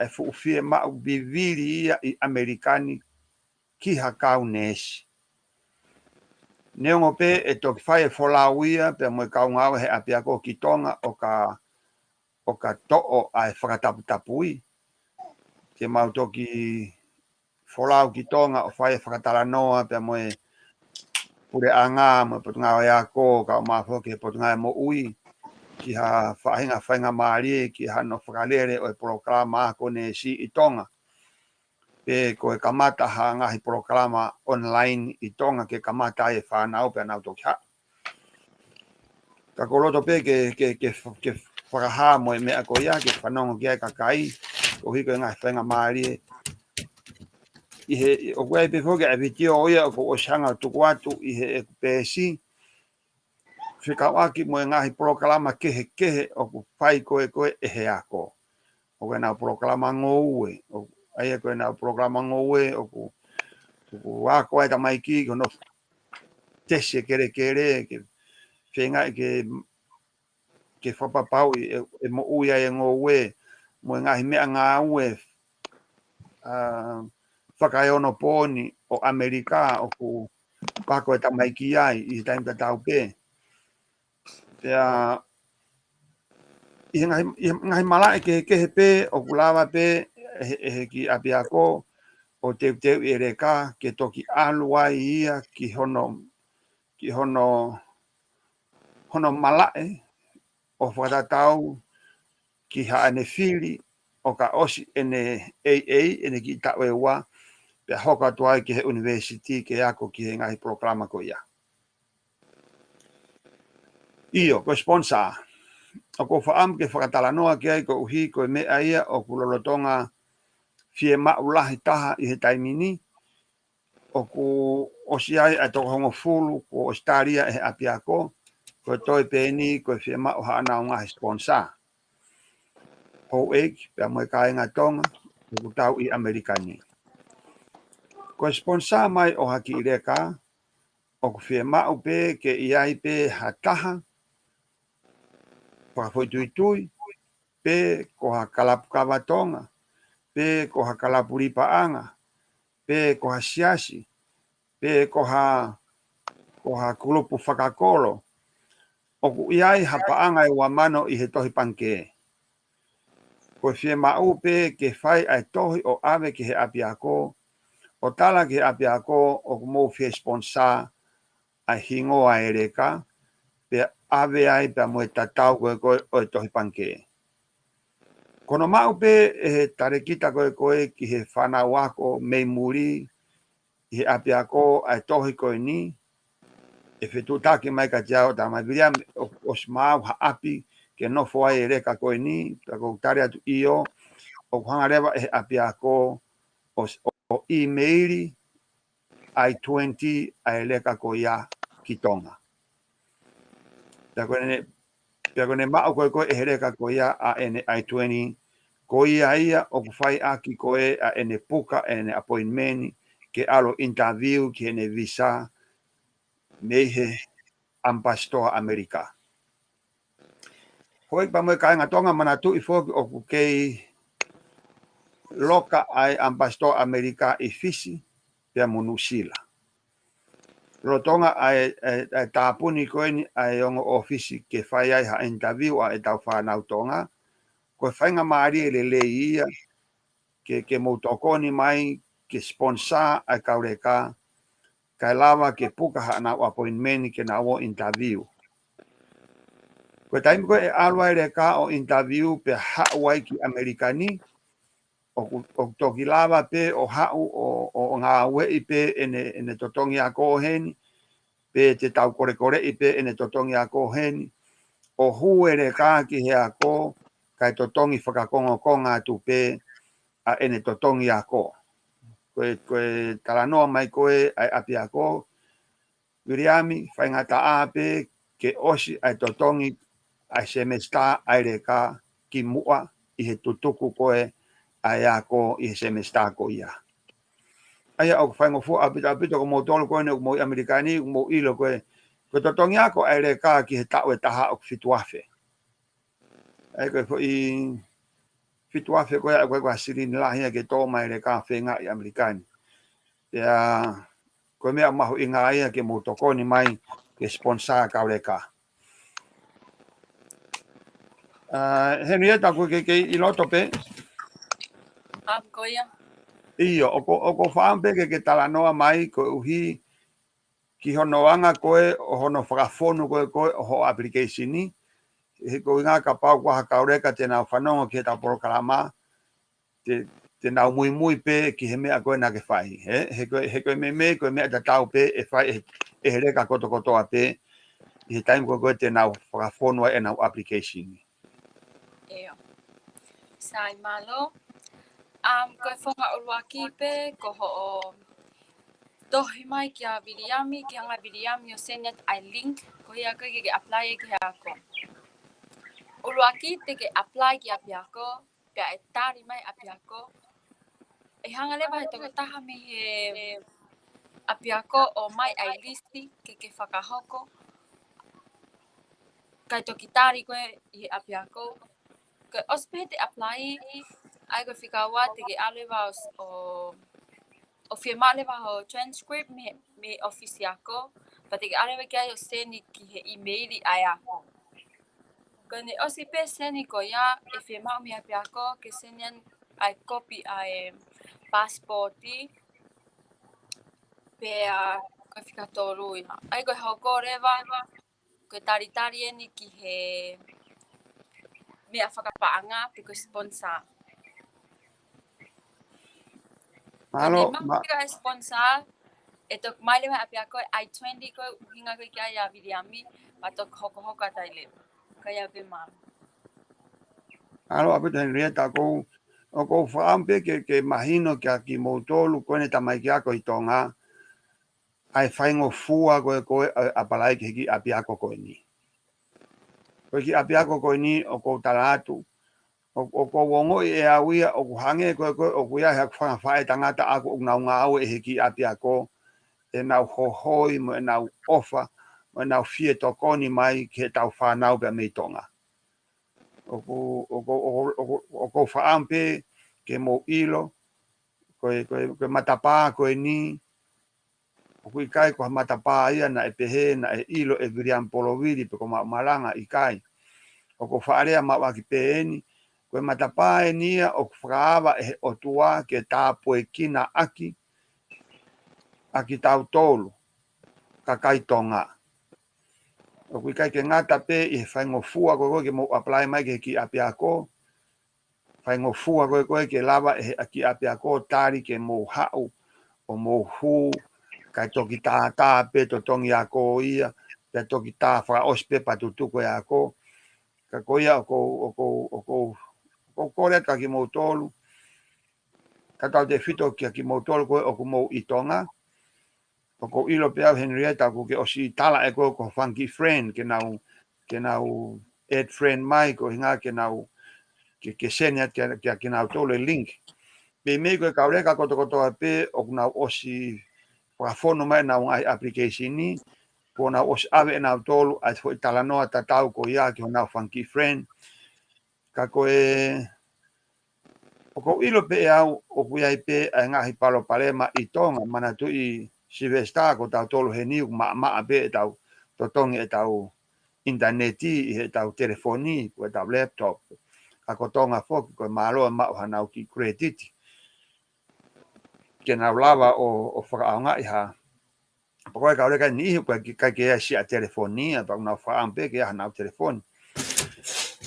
e fuʻu fiemaʻu vivili ia ʻi ʻAmelika ni ki ha kau neesi. Neongo pē ʻe toki fai e folau ia pea mo e kau ngāue he ʻapiako ki Tonga ʻo ka, ʻo ka toʻo ʻa e fakataputapui, ke mau toki folau ki Tonga ʻo fai e fakatalanoa pea mo e puleʻanga mo e Potungāue Ako, kae ʻumaʻā foki e Potungāue Moʻui, ki ha faʻahinga faingamālie ki hano fakalele ʻo e polokalama ako neesi ʻi Tonga. Pe ko e kamata ha ngaahi polokalama online ʻi Tonga ke kamata ai e fānau pea nau toki haʻu. Ka ʻoku ou loto pē ke, ke, ke, ke fakahā mo e meʻa ko ia, ke fanongo ki ai e kakai, koeʻuhi ko e ngaahi faingamālie. ʻI he, ʻoku ʻi ai pē foki ʻa e vitiō ia ʻoku ou ʻosi hanga ʻo tuku atu ʻi heʻeku peesi, fekauʻaki mo e ngaahi polokalama kehekehe ʻoku fai ko ē ko ē ʻe he ako. ʻOku ʻi ai ʻenau polokalama ngoue, ʻoku, ʻa ia ko ē ʻenau polokalama ngoue, ʻoku, ʻoku ako ai e tamaiki, ko hono tesi e kelekele, ke feingaʻi ke, ke fakapapauʻi ʻe, ʻe moʻui ai e ngoue, mo e ngaahi meʻangāue, ʻa, fakaeonopooni ʻo ʻAmelika ʻoku pako e tamaiki ai ʻi he taimi tatau pē. Pea, ʻi he ngaahi, ʻi he ngaahi malaʻe kehekehe pē, ʻoku lava pē ʻe he, ʻe he kiʻi ʻapiako ʻo teuteuʻi e leka ke toki ʻalu ai ia ki hono, ki hono, hono malaʻe ʻo fakatatau ki haʻane fili ʻo ka ʻosi ʻene A A, ʻene kiʻi taʻu ʻe ua, pea hoko atu ai ki he ʻunivēsiti ke ako ki he ngaahi polokalama ko ia. ʻIo, ko e sponsor. ʻOku ou fakaʻamu ke fakatalanoa ki ai koeʻuhi ko e meʻa ia ʻoku lolotonga fiemaʻu lahi taha ʻi he taimi ni, ʻoku ʻosi ʻi ai ʻa e toko hongofulu kuo ʻosi tali ia ʻe he ʻapiako, ko e toe pē eni ko e fiemaʻu haʻanau ngaahi sponsor. Houʻeiki, pea mo e kāinga Tonga, ʻoku tau ʻi ʻAmelika ni. Ko e sponsor mai ʻo ha kiʻi leka, ʻoku fiemaʻu pē ke ʻi ai pē ha taha, fakafoʻituitui, pe ko ha kalapu kava Tonga, pe ko ha kalapu lipaʻanga, pe ko ha siasi, pe ko ha, ko ha kulupu fakakolo, ʻoku ʻi ai ha paʻanga ʻe ua mano ʻi he tohi pangikē. Ko e fiemaʻu pē ke fai ʻa e tohi ʻo ʻave ki he ʻapiako, ʻo tala ki he ʻapiako ʻoku mou fie sponsor ʻa e hingoa e leka, pea ʻave ai pea mo e tatau ko ē ko ē ʻo e tohi pangikē. Ko hono maʻu pē ʻe he talēkita ko ē ko ē ki he fānau ako mei muli ʻi he ʻapiako ʻa e tohi ko eni, ʻe fetuʻutaki mai kiate au, talamai, Viliami, ʻoku ʻosi maʻu ha ʻapi ke nofo ai e leka ko eni? Pea ʻoku ou tali atu, ʻio, ʻoku hanga leva ʻe he ʻapiako ʻo, ʻo ʻīmeili I twenty ʻa e leka ko ia ki Tonga. Pea ko ʻene, pea ko ʻene maʻu ko ē ko ē ʻe he leka ko ia ʻa ʻene I twenty, ko ia ia ʻoku fai ʻaki ko ē ʻa ʻene puka ʻene appointment ke ʻalu ʻo interview ki heʻene visa mei he ʻamipasitoa ʻAmelika. Houʻeiki pea mo e kāinga Tonga, manatuʻi foki ʻoku kei loka ʻa e ʻamipasitoa ʻAmelika ʻi Fisi pea mo Nuʻusila. Lolotonga ʻa e, ʻa e, ʻa e tāpuni ko eni ʻa e ongo ʻōfisi ke fai ai ha interview ʻa ʻetau fānau Tonga, ko e faingamālie lelei ia ke, ke mou tokoni mai ke sponsor ʻa e kau leka, kae lava ke puka haʻanau appointment ke nau ō interview. Ko e taimi ko ē ʻe ʻalu ai e leka ʻo interview pea haʻu ai ki ʻAmelika ni, ʻoku, ʻoku toki lava pē ʻo haʻu ʻo, ʻo, ʻo ngāueʻi pē ʻene, ʻene totongi ako heni, pe te tau kolekoleʻi pē ʻene totongi ako heni, ʻo hū e leka ki he ako, kae totongi fakakongokonga atu pē ʻa ʻene totongi ako. Ko e, ko e talanoa mai ko ē ʻa e ʻapiako, Viliami, faingataʻa pē ke ʻosi ʻa e totongi ʻa e semesitā ʻa e leka kimuʻa ʻi he tutuku ko ē ʻa e ako ʻi he semesitā ko ia. ʻA ia ʻoku faingofua ʻaupito ʻaupito ko moutolu ko eni ʻoku mou ʻi ʻAmelika ni, ʻoku mou ʻilo ko ē, ko e totongi ako ʻa e leka ki he taʻu ʻe taha ʻoku fitu afe. ʻA ia ko e foʻi fitu afe ko ia, ko e, ko e silini lahi ia ke tō mai e leka feinga ʻi ʻAmelika ni. Pea ko e meʻa mahuʻinga ia ke mou tokoni mai ke sponsor kau leka. ʻA, Henrietta, ko e kei, kei ʻi loto pē? ʻAu ko ia. ʻIo, ʻoku, ʻoku ou fakaʻamu pē ke, ke talanoa mai koeʻuhi ki hono anga ko ē ʻo hono fakafonu ko ē ko ē ʻo hoʻo application ni. He ko e ʻuhinga kapau ko ha kau leka te nau fanongo ki heʻetau polokalama, te, te nau muimui pē ki he meʻa ko ē naʻa ke fai. He, he ko e, he ko e meimei, ko e meʻa tatau pē ʻe fai ʻe, ʻe he leka kotokotoa pē, ʻi he taimi ko ē ko ē te nau fakafonu ai ʻenau application ni. ʻIo. Sai, mālō. Um, ko e founga ʻuluaki pē, ko hoʻo tohi mai kia Viliami, ke hanga ʻe Viliami ʻo send ʻa e link, ko ia ko ē ke, ke apply ki he ako. ʻUluaki te ke apply ki he ʻapiako, pea ʻe tali mai ʻapiako. ʻE hanga leva he tokotaha mei he ʻapiako ʻo ʻomai ʻa e list ke ke fakahoko. Kae toki tali koe ʻi he ʻapiako. Ko e ʻosi pē te apply, ʻa ia ko e fika ua te ke ʻalu leva ʻo, ʻo, ʻo fiemaʻu leva hoʻo transcript mei, mei he ʻōfisi ako, pea te ke ʻalu leva ki ai ʻo send ki he email ʻa e ako. Ko ʻene ʻosi pē send ko ia, ʻe fiemaʻu mei he ʻapiako ke send ʻa e kopi ʻa e passport, pea ko e fika tolu ia. ʻA ia ko e hoko leva, ko e talitali eni ki he meʻa fakapaʻanga pe ko e sponsor. Mālō, ko e ma- fika e sponsor, ʻe toki ʻomai leva ʻapiako e I twenty ko e ʻuhinga ko ē ki ai ʻa Viliami, pea toki hokohoko atu ai leva. Ko ia pē, mālō. Mālō ʻaupito Henrietta, ʻoku ou, ʻoku ou fakaʻamu pē ke, ke mahino kia kimoutolu ko eni tamaiki ako ʻi Tonga, ʻa e faingofua ko ē ko ē ʻo e apply ki he kiʻi ʻapiako ko eni. Ko e kiʻi ʻapiako ko eni ʻoku ou tala atu, ʻo, ʻoku ou ongoʻi ʻe au ia ʻoku hangē ko ē ko ē ʻoku ʻi ai haku fanga faʻētangata ʻaʻaku ʻoku nau ngāue ʻi he kiʻi ʻapiako, ʻenau hohoi mo ʻenau ʻofa, mo ʻenau fie tokoni mai ki heʻetau fānau pea mei Tonga. ʻOku, ʻoku, ʻoku, ʻoku, ʻoku ou fakaʻamu pē ke mou ʻilo, ko e, ko e, ko e matapā ko eni, ʻoku ʻikai ko ha matapā ia naʻe pehē naʻe ʻilo ʻe Viliami Polovili pe ko maʻu malanga, ʻikai. ʻOku ou faʻa lea maʻu ʻaki pē eni, ko e matapā eni ia ʻoku fakaava ʻe he ʻOtua ke tāpuekina ʻaki, ʻa kitautolu, kakai Tonga. ʻOku ʻikai ke ngata pē ʻi he faingofua ko ē ko ē ke mou apply mai ki he kiʻi ʻapiako, faingofua ko ē ko ē ke lava ʻe he kiʻi ʻapiako tali ke mou haʻu ʻo mou hū, kae toki tātā pē totongi ako ia, pea toki tā fakaʻosi pē pea tutuku e ako. Ka ko ia ʻoku ou, ʻoku ou, ʻoku ou, ʻoku ou kole atu kia kimoutolu, tautautefito kia kimoutolu ko ē ʻoku mou ʻi Tonga, ʻoku ou ʻilo pē au Henrietta ʻoku ke ʻosi tala ʻe koe ko ho fanga kiʻi friend ke nau, ke nau add friend mai, ko e ʻuhinga ke nau, ke, ke send atu kia, kia kinautolu e link. Meimei ko e kau leka kotokotoa pē ʻoku nau ʻosi fakafonu mai ʻenau ngaahi application ni, kuo nau ʻosi ʻave ʻe nautolu ʻa e foʻi talanoa tatau ko ia ki honau fanga kiʻi friend. Ka ko e, ʻoku ou ʻilo pē ʻe au ʻoku ʻi ai pē ʻa e ngaahi palopalema ʻi Tonga, manatuʻi Sylvester, ko tautolu heni ʻoku maʻamaʻa pē ʻetau totongi ʻetau ʻinitaneti ʻi heʻetau telefoni, ko ʻetau laptop. Ka ko Tonga foki, ko e mālō e maʻu hanau kiʻi credit ke nau lava ʻo, ʻo fakaʻaongaʻi ha. Pea ko e kau leka ʻe niʻihi ʻoku ʻikai ke ʻi ai siʻa telefoni, ʻa pea ʻoku nau fakaʻamu pē ke ʻi ai hanau telefoni.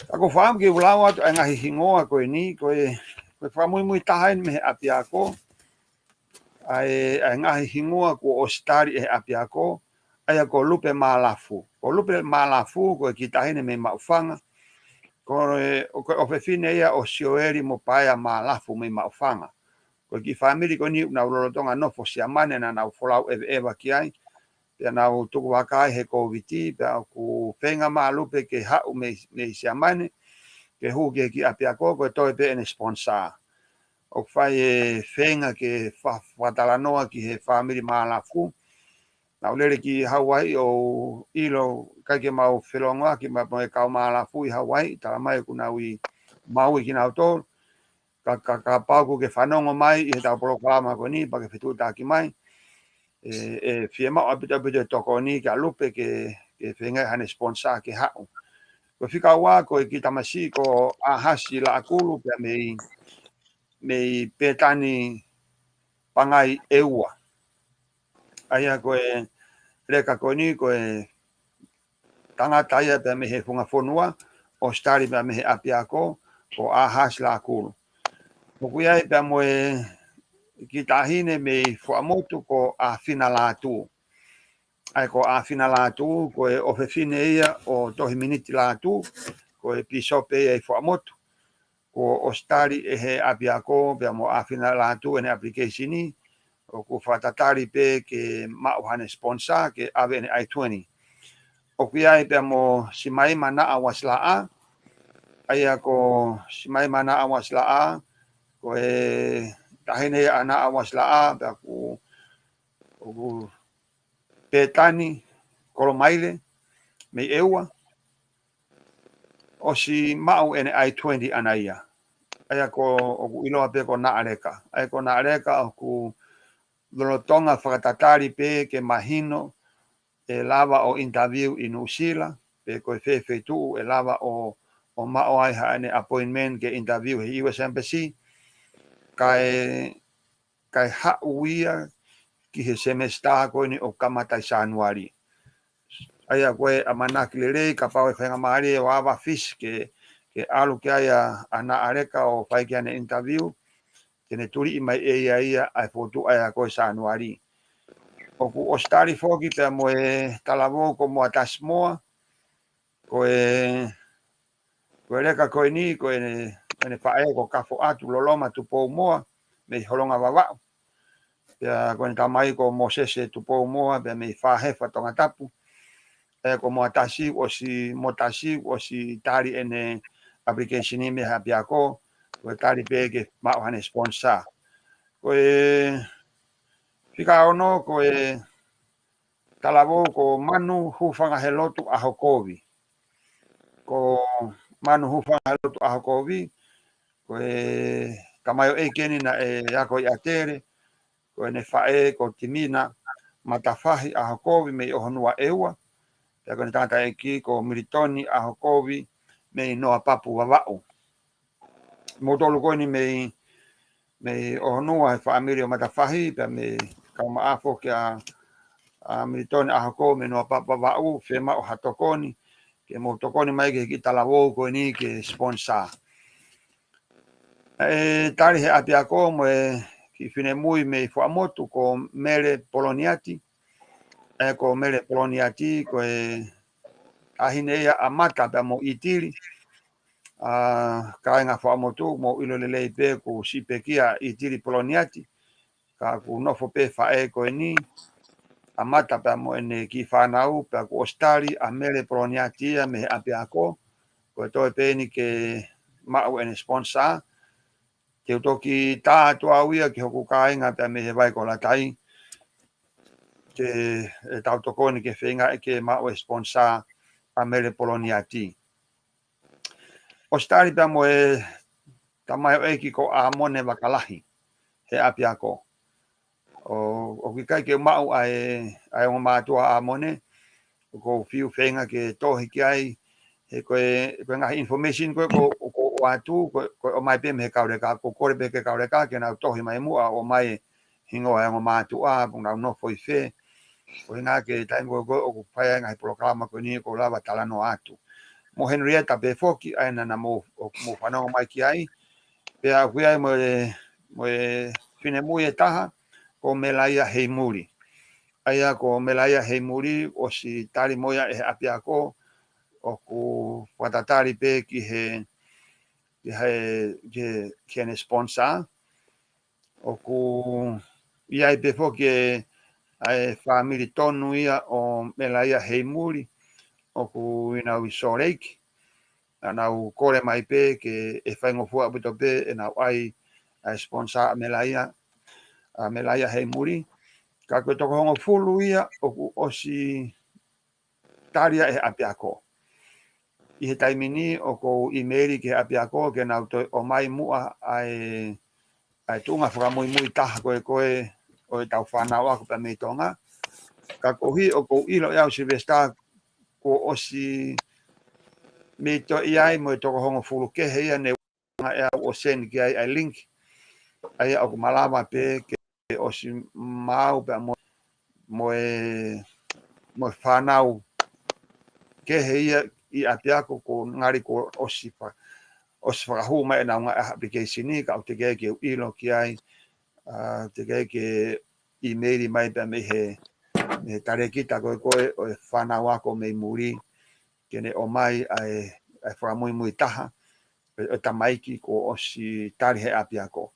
Ka ʻoku ou fakaʻamu ke u lau atu ʻa e ngaahi hingoa ko eni, ko e, ko e fakamuimui taha eni mei he ʻapiako, ʻa e, ʻa e ngaahi hingoa kuo ʻosi tali ʻe he ʻapiako, ʻa ia ko Lupe Mālafu. Ko Lupe Mālafu, ko e kiʻi taʻahine mei Maʻufanga. Ko e, ko e ʻofefine ia ʻo Sioeli mo Paea Mālafu mei Maʻufanga. Ko e kiʻi fāmili ko eni ʻoku nau lolotonga nofo Siamane naʻa nau folau ʻeveʻeva ki ai. Pea nau tuku vaka ai he Kōviti, pea ʻoku feinga mai ʻa Lupe ke haʻu mei, mei Siamane, ke hū ki he kiʻi ʻapiako, ko e toe pē ʻene sponsor. ʻOku fai e feinga ke fa-, fakatalanoa ki he fāmili Mālafu. Nau lele ki Hauaiʻi ʻo ʻilo, ʻikai ke mau felōngoaki mo e kau Mālafu ʻi Hauaiʻi, tala mai ʻoku nau ʻi Maui kinautolu. Ka, ka, kapau ʻoku ke fanongo mai ʻi heʻetau polokalama ko eni, pea ke fetuʻutaki mai. ʻE, ʻe fiemaʻu ʻaupito ʻaupito e tokoni kia Lupe ke, ke feinga hane sponsor ke haʻu. Ko e fika ua ko e kiʻi tamasiʻi ko ʻAhasi Laʻakulu pea mei, mei Pētani Pangai ʻEua. ʻA ia ko e leka ko eni ko e tangata ia pea mei he funga fonua, ʻosi tali pea mei he ʻapiako, ko ʻAhasi Lakulu. ʻOku ʻi ai pea mo e kiʻi taʻahine mei Fuaʻamotu ko ʻAfina Lātū. ʻA ia ko ʻAfina Lātū, ko e ʻofefine ia ʻo Tohi Miniti Lātū, ko e pīsope ia ʻi Fuaʻamotu. Kuo ʻosi tali ʻe he ʻapiako pea mo ʻAfina Lātū ʻene application ni, ʻoku fakatatali pē ke maʻu haʻane sponsor ke ʻave ʻene I twenty. ʻOku ʻi ai pea mo Simaima Naʻa Uasilaʻa, ʻa ia ko Simaima Naʻa Uasilaʻa, ko e taʻahine ia ʻa Naʻa Uasilaʻa, pea ʻoku, ʻoku Pētani Kolomaile, mei ʻEua, ʻosi maʻu ʻene I twenty ʻana ia. ʻA ia ko, ʻoku ʻiloa pē ko Naʻaleka. ʻA ia ko Naʻaleka ʻoku lolotonga fakatatali pē ke mahino ʻe lava ʻo interview ʻi Nuʻusila, pe ko e fē feituʻu ʻe lava ʻo, ʻo maʻu ai haʻane appointment ke interview he U S Embassy, kae, kae haʻu ia ki he semester ko eni ʻoku kamata ʻi Sānuali. ʻA ia ko e ʻamanaki lelei kapau ʻe faingamālie ʻo ava fisi ke, ke ʻalu ki ai ʻa, ʻa Naʻaleka ʻo fai ki ai ʻene interview, te ne tuliʻi mai ʻe ia ia ʻa e fokotuʻu ʻa ia ko ē Sānuali. ʻOku ʻosi tali foki pea mo e talavou ko Moatasi Moa, ko e, ko e leka ko eni, ko ʻene, ʻene faʻē ko Kafoʻatu Loloma Tupoumoa, mei Holonga Vavaʻu. Pea ko ʻene tamai ko Mōsese Tupoumoa, pea mei Fāhefa Tongatapu. ʻE ko Moatasi ʻosi, Moatasi ʻosi tali ʻene application ni mei he ʻapiako, ko e tali pē ke maʻu haʻane sponsor. Ko e fika ono, ko e talavou ko Manu Hufangahelotu ʻAhokovi. Ko Manu Hufangahelotu ʻAhokovi, ko e kamaioʻeiki eni naʻe ako ʻi ʻAtele, ko ʻene faʻē ko Timina Matafahi ʻAhokovi mei ʻOhonua ʻEua, pea ko ʻene tangataʻeiki ko Militoni ʻAhokovi mei Noapapu Vavaʻu. Moutolu ko eni mei, mei ʻOhonua he fāmili ʻo Matafahi, pea mei kau maʻa foki ʻa, ʻa Militoni ʻAhokovi mei Noapapu Vavaʻu, fiemaʻu ha tokoni, ke mou tokoni mai ki he kiʻi talavou ko eni ke sponsor. ʻE tali he ʻapiako mo e kiʻi finemui mei Fuaʻamotu ko Mele Poloniati. ʻE ko Mele Poloniati ko e taʻahine ia ʻa Mata pea mo ʻItili. ʻA, kāinga Fuaʻamotu, mou ʻilo lelei pē ʻoku siʻi pekia ʻItili Poloniati. Ka ʻoku nofo pē faʻē ko eni, ʻa Mata pea mo ʻene kiʻi fānau, pea kuo ʻosi tali ʻa Mele Poloniati ia mei he ʻapiako, ko e toe pē eni ke maʻu ʻene sponsor. Te u toki tā atu au ia ki hoku kāinga pea mei he Vai ko Latai, ke, ʻe tau tokoni ke feinga ke maʻu e sponsor ʻa Mele Poloniati. ʻOsi tali pea mo e tamaioʻeiki ko ʻAmone Vakalahi he ʻapiako. ʻO, ʻoku ʻikai ke maʻu ʻa e, ʻa e ongo mātuʻa ʻa ʻAmone, ʻoku ou fiu feinga ke tohi ki ai, he ko e, ko e ngaahi information ko ē, ko, ʻoku ou ʻoatu, ko, ko e ʻomai pē mei he kau leka, ʻoku ou kole pē ki he kau leka, ke nau tohi mai muʻa, ʻomai hingoa e ongo mātuʻa, pe ʻoku nau nofo ʻi fē. Ko e ʻuhinga ki he taimi ko ē ʻoku fai ai e ngaahi polokalama ko eni ʻoku ou lava talanoa atu. Mo Henrietta pē foki, ʻa ia naʻa mou, ʻoku mou fanongo mai ki ai. Pea ʻoku ʻi ai mo e, mo e finemui ʻe taha, ko Melaia Heimuli. ʻA ia ko Melaia Heimuli, ʻosi tali mo ia ʻe he ʻapiako, ʻoku fakatatali pē ki he, ki he, ki he, ki heʻene sponsor. ʻOku ʻi ai pē foki e, ʻa e fāmili tonu ia ʻo Melaia Heimuli, ʻoku ʻi ai ʻenau ʻi Salt Lake. Naʻa nau kole mai pē ke ʻe faingofua ʻaupito pē ʻenau ʻai ʻa e sponsor ʻa Melaia, ʻa Melaia Heimuli. Ka ko e toko hongofulu ia ʻoku ʻosi tali ia ʻe he ʻapiako. ʻI he taimi ni ʻoku ou ʻīmeili ki he ʻapiako ke nau toe ʻomai muʻa ʻa e, ʻa e tuʻunga fakamuimui taha ko ē ko ē ʻo ʻetau fānau ako pea mei Tonga. Ka koeʻuhi ʻoku ou ʻilo ʻe au Sylvester kuo ʻosi mei toe ʻi ai mo e toko hongofulu kehe ia ne ʻuhinga ʻe au ʻo send ki ai ʻa e link. ʻA ia ʻoku malava pē ke ʻosi maau pea mo, mo e, mo e fānau kehe ia ʻi ʻapiako, ko ngali ko ʻosi fa-, ʻosi fakahū mai ʻenau ngaahi application ni, ka ʻoku teʻeki ke u ʻilo ki ai, ʻa, teʻeki ke email mai pea mei he, mei he talēkita ko ē ko ē ʻo e fānau ako mei muli, ke ne ʻomai ʻa e, ʻa e fakamuimui taha ʻo e tamaiki kuo ʻosi tali he ʻapiako.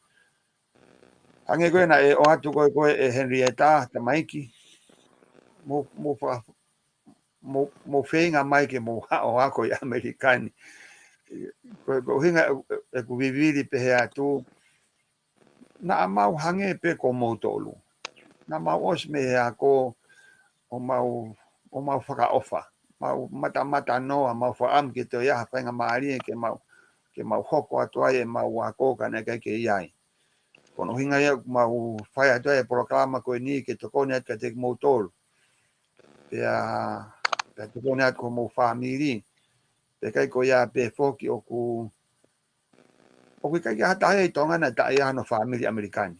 Hangē ko ē naʻe ʻoatu ko ē ko ē ʻe Henrietta, tamaiki, mou, mou fa-, mou, mou feinga mai ke mou haʻu ʻo ako ʻi ʻAmelika ni. Ko, ko e ʻuhinga ʻeku, ʻeku vivili pehē atu, naʻa mau hangē pē ko moutolu. Naʻa mau ʻosi mei he ako ʻo mau, ʻo mau fakaʻofa. Mau matamata noa, mau fakaʻamu ke toe ʻi ai ha faingamālie ke mau, ke mau hoko atu ai ʻemau ako ka naʻe ʻikai ke ʻi ai. Ko hono ʻuhinga ia ʻoku mau fai atu ai e polokalama ko eni ke tokoni atu kiate kimoutolu. Pea, pea tokoni atu ki homou fāmili. Pea ʻikai ko ia pē foki ʻoku, ʻoku ʻikai ke ʻi ai ha taha ʻi Tonga naʻe taʻe ʻi ai hano fāmili ʻAmelika ni.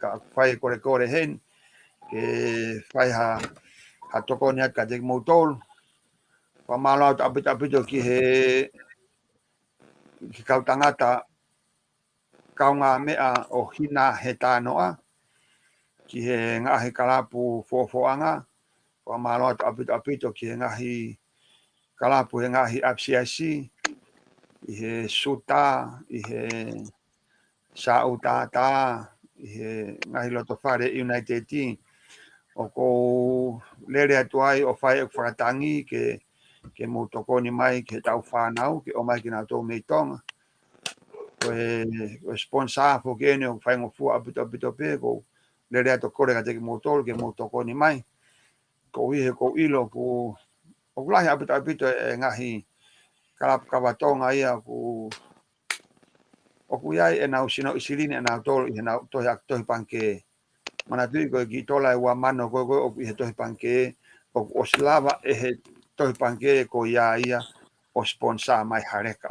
Ka fai e kolekole heni, ke fai ha, ha tokoni atu kiate kimoutolu. Fakamālō atu ʻaupito ʻaupito ki he, ki he kau tangata kaungāmeʻa ʻo Hina he Tānoʻa, ki he ngaahi kalapu fofoʻanga, fakamālō atu ʻaupito ʻaupito ki he ngaahi kalapu he ngaahi ʻapisiasi, ʻi he Suta, ʻi he Sāʻūtātā, ʻi he ngaahi lotofale United. ʻOku ou lele atu ai ʻo fai ʻeku fakatangi ke, ke mou tokoni mai ki heʻetau fānau, ke ʻomai kinautolu mei Tonga. Ko e, ko e sponsor foki eni ʻoku faingofua ʻaupito ʻaupito pē, ʻoku ou lele atu ʻo kole kiate kimoutolu ke mou tokoni mai. Koeʻuhi he ʻoku ou ʻilo ʻoku, ʻoku lahi ʻaupito ʻaupito e ngaahi kalapu kava Tonga ia ʻoku, ʻoku ʻi ai ʻenau sinoʻi silini ʻanautolu ʻi heʻenau tohi, tohi pangikē. Manatuʻi ko e kiʻi tola ʻe ua mano ko ē ko ē ʻoku ʻi he tohi pangikē, ʻoku ʻosi lava ʻe he tohi pangikē ko ia ia ʻo sponsor mai ha leka.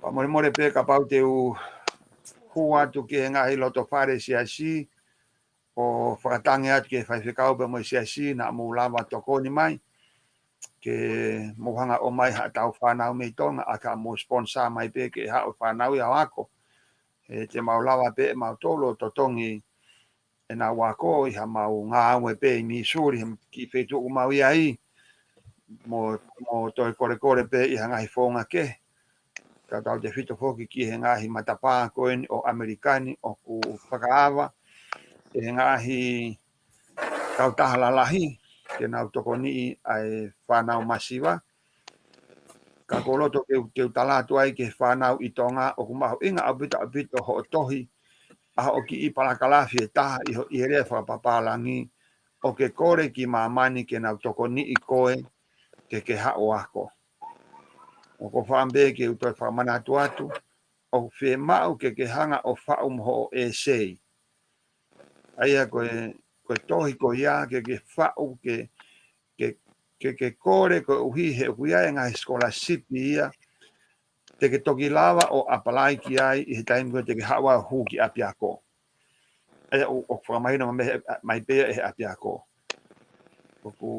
Fakamolemole pē kapau te u hū atu ki he ngaahi lotofale siasi, ʻo fakatangi atu ki he faifekau pea mo e siasi naʻa mou lava tokoni mai, ke mou hanga ʻo ʻomai haʻatau fānau mei Tonga, ʻa ka mou sponsor mai pē ke haʻu e fānau ia ʻo ako. He te mau lava pē ʻe mautolu ʻo totongi ʻenau ako ʻi haʻamau ngāue pē ʻi Missouri, he kiʻi feituʻu ʻoku mau ʻi ai, mo, mo toe kolekole pē ʻi ha ngaahi founga kehe. Tautautefito foki ki he ngaahi matapā ko eni ʻo ʻAmelika ni ʻoku fakaava ʻe he ngaahi kautaha lalahi ke nau tokoniʻi ʻa e fānau masiva. Ka ʻoku ou loto ke u, ke u tala atu ai ki he fānau ʻi Tonga, ʻoku mahuʻinga ʻaupito ʻaupito hoʻo tohi ʻa hoʻo kiʻi palakalafi ʻe taha ʻi ho, ʻi he lea fakapapālangi, ʻo ke kole ki māmani ke nau tokoniʻi koe ke ke haʻu ʻo ako. ʻOku ou fakaʻamu pē ke u toe fakamanatu atu, ʻoku fiemaʻu ke ke hanga ʻo faʻu mo hoʻo essay. ʻA ia ko e, ko e tohi ko ia ke ke faʻu ke, ke, ke, ke kole koeʻuhi he ʻoku ʻi ai e ngaahi scholarship ia te ke toki lava ʻo apply ki ai ʻi he taimi ko ē te ke haʻu ai ʻo hū ki ʻapiako. ʻA ia ʻoku, ʻoku fakamahino mai, mai pē ʻe he ʻapiako. ʻOku,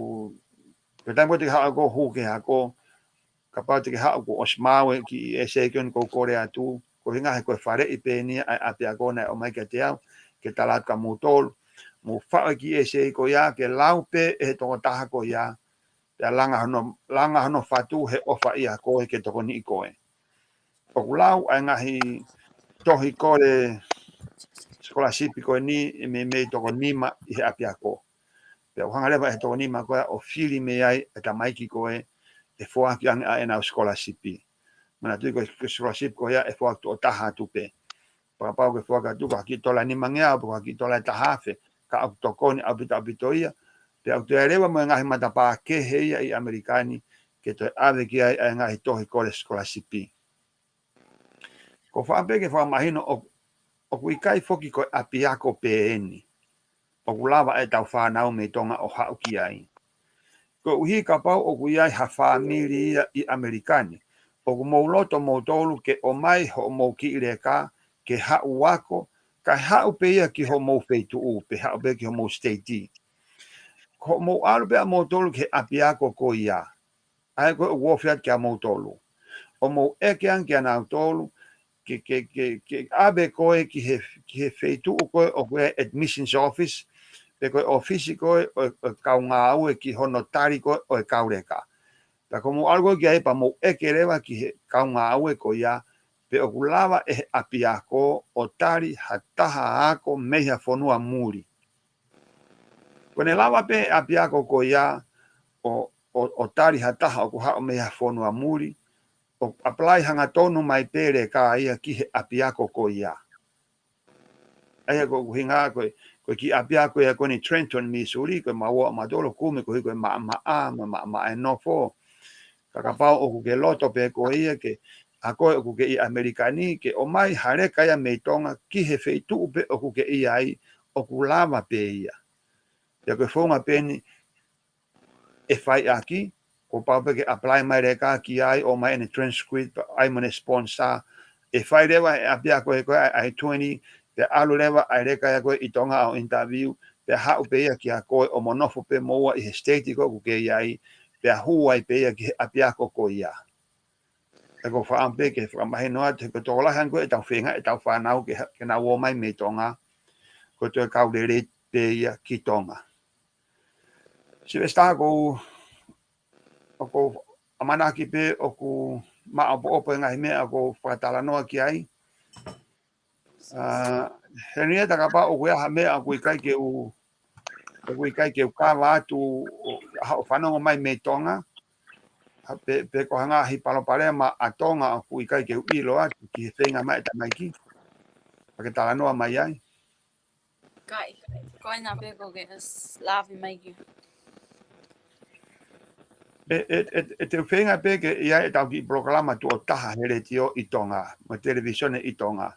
ko e taimi ko ē te ke haʻu ai ʻo hū ki he ako, kapau te ke haʻu kuo ʻosi maau e kiʻi essay ko eni ʻoku ou kole atu, ko e ʻuhinga he ko e faleʻi pē eni ia ʻa e ʻapiako naʻe ʻomai kiate au, ke tala atu kia moutolu, mou faʻu e kiʻi essay ko ia, ke lau pē ʻe he tokotaha ko ia, pea langa hono, langa hono fatu he ʻofa ʻia koe ke tokoniʻi koe. ʻOku lau ʻa e ngaahi tohi kole scholarship ko eni ʻe meimei toko nima ʻi he ʻapiako. Pea ʻoku hanga leva ʻe he toko nima ko ia ʻo fili mei ai e tamaiki ko ē ʻe foaki ange ʻa ʻenau scholarship. Manatuʻi ko e scholarship ko ia ʻe foaki tuʻo taha atu pē. Kapau ʻoku ke foaki atu ko ha kiʻi tola ʻe nimangeau, pe ko ha kiʻi tola ʻe taha afe, ka ʻoku tokoni ʻaupito ʻaupito ia. Pea ʻoku toe ʻi ai leva mo e ngaahi matapā kehe ia ʻi ʻAmelika ni, ke toe ʻave ki ai ʻa e ngaahi tohi kole scholarship. ʻOku ou fakaʻamu pē ke fakamahino ʻoku, ʻoku ʻikai foki ko e ʻapiako pē eni ʻoku lava ʻetau fānau mei Tonga ʻo haʻu ki ai. Koeʻuhi kapau ʻoku ʻi ai ha fāmili ia ʻi ʻAmelika ni, ʻoku mou loto moutolu ke ʻomai hoʻomou kiʻi leka ke haʻu ako, kae haʻu pē ia ki homou feituʻu, pe haʻu pē ki homou state. Ko hoʻomou ʻalu pē ʻa moutolu ki he ʻapiako ko ia. ʻA ia ko e ʻoku ofi atu kia moutolu. ʻO mou ʻeke ange kia nautolu, ke, ke, ke, ke ʻave koe ki he, ki he feituʻu ko ē ʻoku ʻi ai e admissions office, pe ko e ʻōfisi ko ē ʻo, ʻo e kau ngāue ki hono tali ko ē ʻo e kau leka. Pea ko hoʻomou ʻalu ko ē ki ai pea mou ʻeke leva ki he kau ngāue ko ia, pe ʻoku lava ʻe he ʻapiako ʻo tali ha taha ako mei ha fonua muli. Ko ʻene lava pē ʻapiako ko ia ʻo, ʻo, ʻo tali ha taha ʻoku haʻu mei ha fonua muli, ʻo apply hangatonu mai pē leka ia ki he ʻapiako ko ia. ʻA ia ko ʻeku ʻuhinga ko e, ko e kiʻi ʻapiako ia ko eni Trenton, Missouri, ko e maua ʻa mautolu kumi koeʻuhi ko e maʻamaʻa, mo e maʻamaʻa e nofo. Ka kapau ʻoku ke loto pē koe ia ke, ʻa koe ʻoku ke ʻi ʻAmelika ni, ke ʻomai ha leka ia mei Tonga ki he feituʻu pē ʻoku ke ʻi ai, ʻoku lava pē ia. Pea ko e founga pē eni ʻe fai ʻaki, kuo pau pē ke apply mai leka ki ai, ʻomai ʻene transcript, ʻai mo ʻene sponsor. ʻE fai leva he ʻapiako ko ē ʻa e I twenty, pea ʻalu leva ʻa e leka ia ko ē ʻi Tonga ʻo interview, pea haʻu pē ia kia koe ʻo mo nofo pē mo ua ʻi he state ko ē ʻoku ke ʻi ai, pea hū ai pē ia ki he ʻapiako ko ia. ʻE ko e fakaʻamu pē ke fakamahino atu, he ko e tokolahi ange ko ē ʻetau feinga, ʻetau fānau ke ha-, ke nau ō mai mei Tonga, ko e toe kau lelei pē ia ki Tonga. Sylvester, ʻoku ou, ʻoku ou ʻamanaki pē ʻoku maʻopoʻopo e ngaahi meʻa ʻoku ou fakatalanoa ki ai. ʻA, Henrietta, kapau ʻoku ʻi ai ha meʻa ʻoku ʻikai ke u, ʻoku ʻikai ke u kava atu ʻo, ʻa hoʻo fanongo mai mei Tonga. Ha, pe, pe ko ha ngaahi palopalema ʻa Tonga ʻoku ʻikai ke u ʻilo atu ki he feinga mai e tamaiki. Pea ke talanoa mai ai. Kai, ko ena pē ʻoku ke s-, lave mai ki. ʻE, ʻe, ʻe, ʻe te u feinga pē ke ʻi ai ʻetau kiʻi polokalama tuʻo taha he letiō ʻi Tonga, mo e televīsone ʻi Tonga.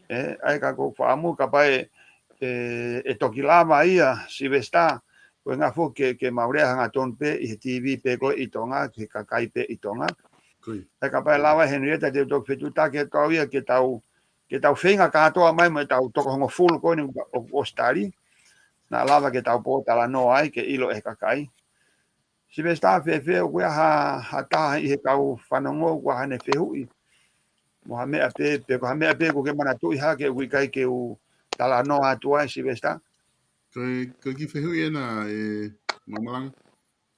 ʻE, ʻa ia ka ʻoku ou fakaʻamu kapau ʻe, ʻe, ʻe toki lava ia, Sylvester, ko e ngaahi foʻi ke, ke mau lea hangatonu pē ʻi he TV pē ko ē ʻi Tonga, ki he kakai pē ʻi Tonga. Kui. ʻA ia kapau ʻe lava Henrietta te u toki fetuʻutaki atu au ia ke tau, ke tau feinga kātoa mai mo ʻetau toko hongofulu ko eni ʻoku ʻosi tali. Naʻa lava ke tau pōtalanoa ai ke ʻilo ʻe he kakai. Sylvester, fēfē, ʻoku ʻi ai ha, ha taha ʻi he kau fanongo, ʻoku ʻi ai haʻane fehuʻi. Mo ha meʻa pē, pe ko ha meʻa pē ʻoku ke manatuʻi hake ʻoku ʻikai ke u talanoa atu ai, Sylvester. Ko e, ko e kiʻi fehuʻi ena ē Mamalanga.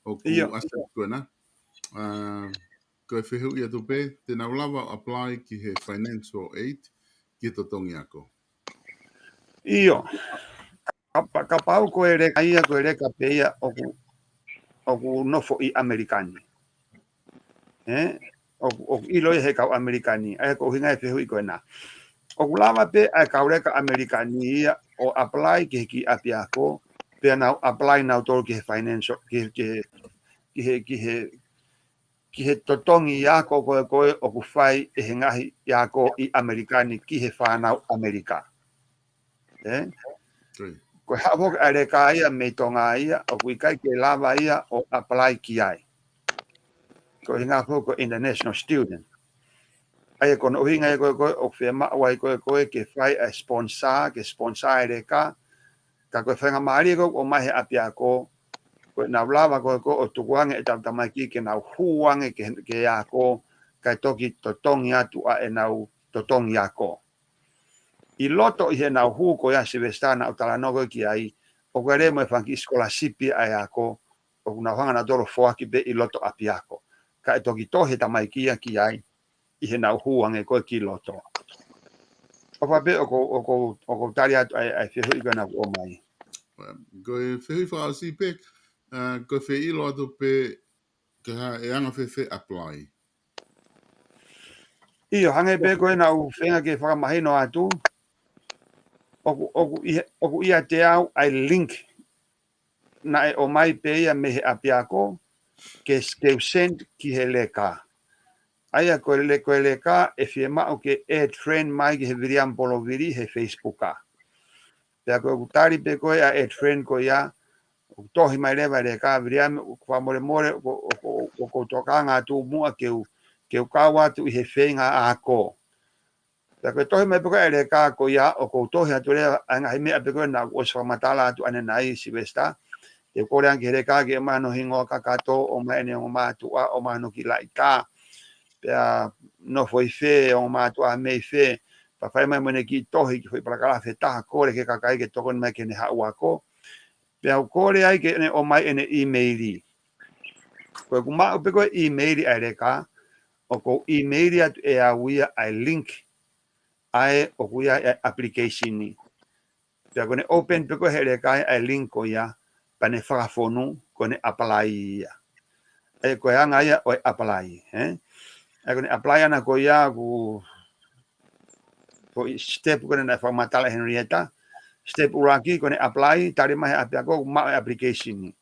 ʻOku ʻIo. ʻAsi ko ena. ʻA, ko e fehuʻi atu pē, te nau lava ʻo apply ki he financial aid, ki he totongi ako. ʻIo. Kapa-, kapau ko e leka ia, ko e leka pē ia ʻoku, ʻoku nofo ʻi ʻAmelika ni. ʻE? ʻOku, ʻoku ʻilo ia he kau ʻAmelika ni. ʻA ia ko e ʻuhinga e fehuʻi ko ena. ʻOku lava pē ʻa e kau leka ʻAmelika ni ia ʻo apply ki he kiʻi ʻapiako, pea nau apply nautolu ki he financial, ki he, ki he, ki he, ki he, ki he totongi ako ko ē ko ē ʻoku fai ʻe he ngaahi ako ʻi ʻAmelika ni ki he fānau ʻAmelika. ʻE? Kui. Ko e haʻu foki ʻa e leka ia mei Tonga ia, ʻoku ʻikai ke lava ia ʻo apply ki ai. Ko e ʻuhinga foki ko e international student. ʻA ia ko hono ʻuhinga ia ko ē ko ē, ʻoku fiemaʻu ai ko ē ko ē ke fai ʻa e sponsor, ke sponsor e leka, ka ko e faingamālie ko ē ʻoku ʻomai he ʻapiako, ko ʻenau lava ko ē ko ē ʻo tukuange ʻetau tamaiki ke nau hū ange ke, ke ako, kae toki totongi atu ʻa ʻenau totongi ako. ʻI loto ʻi heʻenau hū ko ia Sylvester naʻa ku talanoa ko ē ki ai, ʻoku ʻi ai leva mo e fanga kiʻi scholarship ʻa e ako, ʻoku nau hanga nautolu ʻo foaki pē ʻi loto ʻapiako. Kae toki tohi e tamaiki ia ki ai, ʻi heʻenau hū ange ko ē ki loto. ʻOfa pē ʻoku, ʻoku, ʻoku tali atu ʻa e, ʻa e fehuʻi ko ena ʻoku ʻomai. Ko e fehuʻi fakaʻosi pē, ʻa, ko e fie ʻilo atu pē ke ha, ʻe anga fēfē apply. ʻIo, hangē pē ko ena ʻoku ou feinga ke fakamahino atu, ʻoku, ʻoku ʻi he, ʻoku ʻiate au ʻa e link naʻe ʻomai pē ia mei he ʻapiako, ke, ke u send ki he leka. ʻA ia ko e le-, ko e leka ʻe fiemaʻu ke add friend mai ki he Viliami Polovili he Facebook. Pea ko ʻeku tali pē ko ē ʻa e add friend ko ia, ʻoku tohi mai leva e leka, Viliami, ʻoku fakamolemole, ʻoku, ʻoku, ʻoku ou tokanga atu muʻa ke u, ke u kau atu ʻi he feinga ako. Pea ko e tohi mai pē ko ē ʻa e leka ko ia ʻoku ou tohi atu leva ʻa e ngaahi meʻa pē ko ē naʻá ku ʻosi fakamatala atu ʻanenai, Sylvester. Te u kole ange ki he leka ke ʻomai hono hingoa kakato, ʻomai ʻene ongo mātuʻa, ʻomai hono kiʻi laʻitā. Pea nofo ʻi fē, ongo mātuʻa mei fē. Pea fai mai mo ʻene kiʻi tohi, kiʻi foʻi palakalafi ʻe taha, kole ki he kakai ke tokoni mai ki heʻene haʻu ako. Pea u kole ai ke ne ʻomai ʻene ʻīmeili. Ko ʻeku maʻu pē ko ē ʻīmeili ʻa e leka, ʻoku ou ʻīmeili atu ʻe au ia ʻa e link ʻa ē ʻoku ʻi ai ʻa e application ni. Pea ko ʻene open pē ko ē he leka ʻa e link ko ia, pea ne fakafonu, ko ʻene apply ia. ʻA ia ko e anga ia ʻo e apply, ē? ʻA ia ko ʻene apply ʻana ko ia ʻoku, ko e step ko ē naʻe fakamatala ʻe Henrietta, step ʻuluaki ko ʻene apply, tali mai he ʻapiako, maʻu e application ni.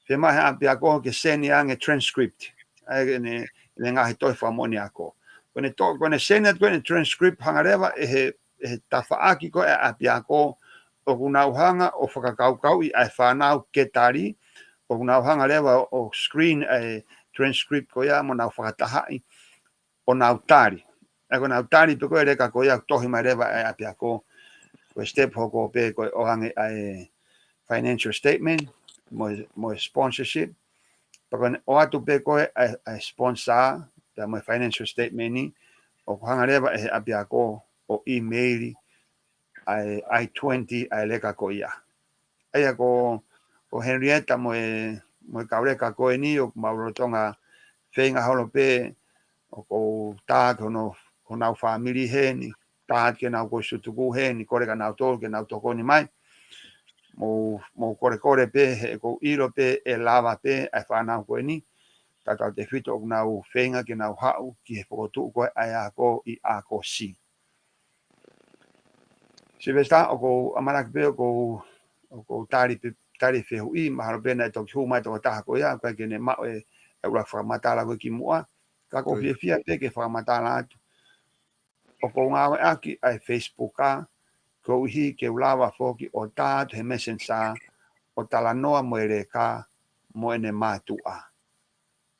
Fiemaʻu he ʻapiako ke send ange transcript. ʻA ia ʻene, ʻene ngaahi tohi fakamoʻoni ako. Ko ʻene to-, ko ʻene send atu ko ē ʻene transcript hanga leva ʻe he, ʻe he tafaʻaki ko ē ʻapiako ʻoku nau hanga ʻo fakakaukauʻi ʻa e fānau ke tali, ʻoku nau hanga leva ʻo screen ʻa e transcript ko ia mo nau fakatahaʻi ʻo nau tali. ʻA ia ko ʻenau tali pē ko ē leka ko ia tohi mai leva ʻe ʻapiako. Ko e step hoko pē ko e ʻoange ʻa e financial statement, mo, mo e sponsorship. Pea ko ʻene ʻoatu pē ko ē ʻa e, ʻa e sponsor, pea mo e financial statement ni, ʻoku hanga leva ʻe he ʻapiako ʻo ʻīmeili ʻa e I twenty ʻa e leka ko ia. ʻA ia ko, ko Henrietta mo e, mo e kau leka ko eni ʻoku mau lolotonga feinga holo pē ʻoku ou tā ki hono, honau fāmili heni, tā ki heʻenau koisūtuku heni, kole kia nautolu ke nau tokoni mai. Mou, mou kolekole pē, he ʻoku ou ʻilo pē ʻe lava pē ʻa e fānau ko eni, tautautefito ʻoku nau feinga ke nau haʻu ki he fokotuʻu ko ē ʻa e ako ʻi ʻAokosi. Sylvester, ʻoku ou ʻamanaki pē ʻoku ou, ʻoku ou tali pē, tali fehuʻi, mahalo pē naʻe toki hū mai tokotaha ko ia, ʻoku ʻikai ke ne maʻu e, e ʻuluaki fakamatala ko ē kimuʻa, ka ʻoku ou fiefia pē ke fakamatala atu. ʻOku ou ngāueʻaki ʻa e Facebook ʻa, koeʻuhi ke u lava foki ʻo tā atu he Messenger, ʻo talanoa mo e leka, mo ʻene mātuʻa.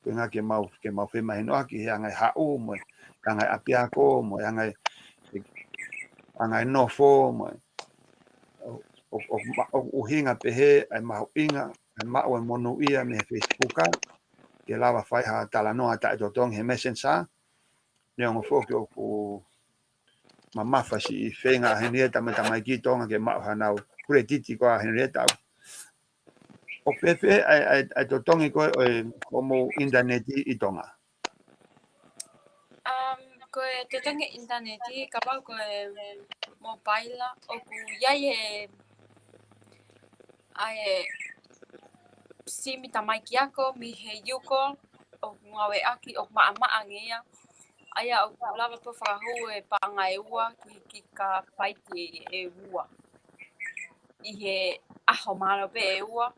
Ko e ʻuhinga ke mau, ke mau femahinoʻaki he anga e haʻu, mo e anga e ʻapiako, mo e anga e, anga e nofo, mo e, ʻo, ʻo, ʻo, ma-, ʻo ʻuhinga pehē, ʻa e mahuʻinga, ʻa e maʻu e monūʻia mei he Facebook ʻa, ke lava fai ha talanoa taʻetotongi he Messenger, neongo foki ʻoku mamafa siʻi feinga ʻa Henrietta mo e tamaiki Tonga ke maʻu hanau credit ko ē ʻa Henrietta. ʻOku fēfē ʻa e, ʻa e, ʻa e totongi ko ē ʻo e, ʻo homou ʻinitaneti ʻi Tonga? Um, ko e totongi ʻinitaneti, kapau ko e mobile, ʻoku ʻi ai e, ʻa e simi tamaiki ako mei he Yuko, ʻoku ngāueʻaki, ʻoku maʻamaʻa ange ia. ʻA ia ʻoku lava pē fakahū e paʻanga ʻe ua ki, ki ka paiki ʻe ua ʻi he ʻaho, mahalo pē ʻe ua.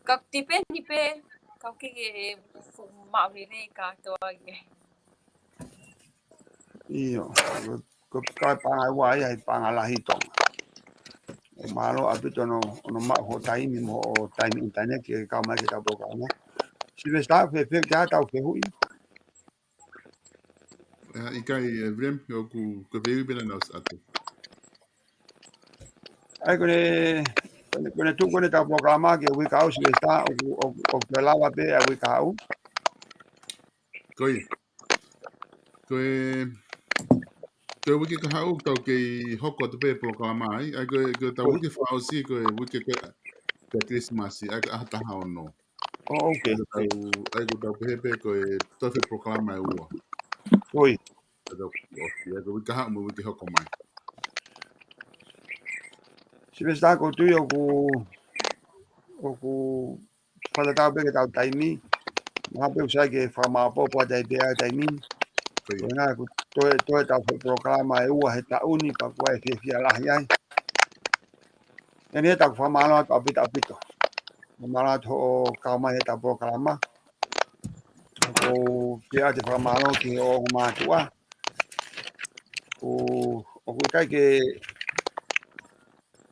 Ka tipeni pē, ka ʻoku ʻikai ke fuʻu maʻu lelei kātoa ia. ʻIo, ko, ko e paʻanga ʻe ua ia he paʻanga lahi Tonga. ʻOku mālō ʻaupito hono, hono maʻu hoʻo taimi mo hoʻo taimi ʻinitaneti ke kau mai ki heʻetau polokalama. Sylvester, fēfē ki heʻetau fehuʻi? ʻIkai, ʻe William, ʻoku, ko e fehuʻi pē naʻa ku ʻosi ʻatu. ʻA ia ko ʻene, ko ʻene, ko ʻene tuʻu ko ē ʻetau polokalama ki he uike kahaʻu, Sylvester, ʻoku, ʻoku, ʻoku toe lava pē ʻa e uike kahaʻu. Ko ia. Ko e, ko e uike kahaʻu tau kei hoko atu pē polokalama ai, ʻa ia ko e, ko ʻetau uike fakaʻosi, ko e uike ko ē, ko e Kilisimasi, ʻa ia ko e ʻaho taha ono. ʻO, okay. ʻA ia ko ʻetau, ʻa ia ko ʻetau pehē pē ko e tohi polokalama ʻe ua. Ko ia. ʻA ia ko e uike kahaʻu mo e uike hoko mai. Sylvester, ʻoku ou tui ʻoku, ʻoku fakatatau pē ki heʻetau taimi. Mahalo pē ʻoku sai ke fakamāʻopoʻopo atu ai pē ʻa e taimi. Ko ia. Ko e ʻuhinga ʻoku toe, toe ʻetau foʻi polokalama ʻe ua he taʻu ni, pea ʻoku ʻi ai e fiefia lahi ai. Henrietta, ʻoku fakamālō atu ʻaupito, ʻaupito. Fakamālō atu hoʻo kau mai heʻetau polokalama. ʻOku ou pehē atu e fakamālō ki hoʻo ongo mātuʻa. ʻOku, ʻoku ʻikai ke,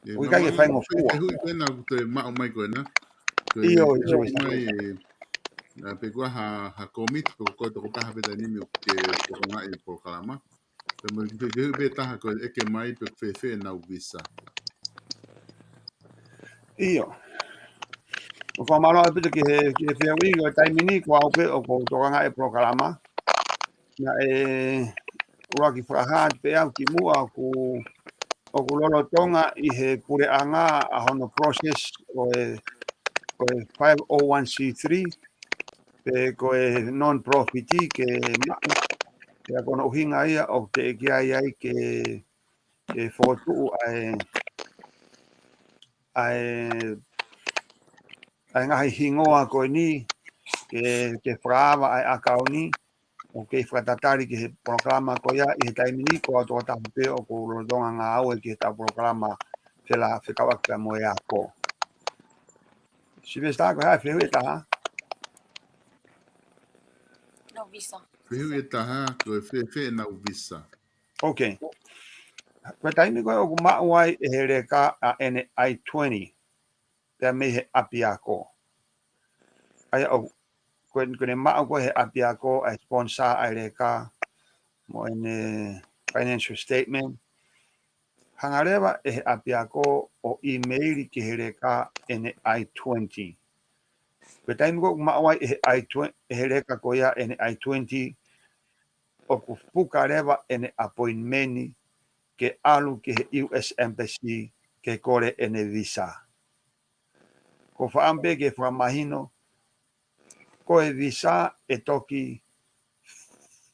ʻoku ʻikai ke faingofua. Fehuʻi ko ena ʻoku toe maʻu mai ko ena. Ko e ʻio, ʻio, fehuʻi mai, ʻe, ʻa, pe ko ha, ha kōmiti, pe ko e tokotaha pē taimi ni ʻoku ke tokangaʻi e polokalama. Pea mo e fehuʻi pē taha ko e ʻeke mai pe ʻoku fēfē ʻenau visa. ʻIo. ʻOku fakamālō ʻaupito ki he, ki he fehuʻi, ko e taimi ni ko au pē ʻoku ou tokanga he polokalama. Naʻe ʻuluaki fakahā atu pē au kimuʻa ʻoku, ʻoku lolotonga ʻi he puleʻanga ʻa hono process ko e, ko e five oh one C three, pe ko e non-profit ke maʻu. Pea ko hono ʻuhinga ia ʻoku teʻeki ai ai ke, ke fokotuʻu ʻa e, ʻa e, ʻa e ngaahi hingoa ko eni, ke, ke fakaava ʻa e ʻakauni, ʻoku kei fakatatali ki he polokalama ko ia ʻi he taimi ni ko au tokotaha pē ʻoku ou lolotonga ngāue ki heʻetau polokalama fela fekauʻaki pea mo e ako. Sylvester, ko e hā e fehuʻi ʻe taha? No visa. Fehuʻi ʻe taha, ko e fēfē ʻenau visa. Ok. Ko e taimi ko ē ʻoku maʻu ai ʻe he leka ʻa ʻene I twenty, pea mei he ʻapiako. ʻA ia ʻoku, ko e, ko ʻene maʻu ko ē he ʻapiako ʻa e sponsor ʻa e leka mo ʻene financial statement. Hanga leva ʻe he ʻapiako ʻo email ki he leka ʻene I twenty. Ko e taimi ko ē ʻoku maʻu ai ʻe he I twenty, ʻe he leka ko ia ʻene I twenty, ʻoku puka leva ʻene appointment ke ʻalu ki he U S Embassy ke kole ʻene visa. Ko e fakaʻamu pē ke fakamahino, ko e visa ʻe toki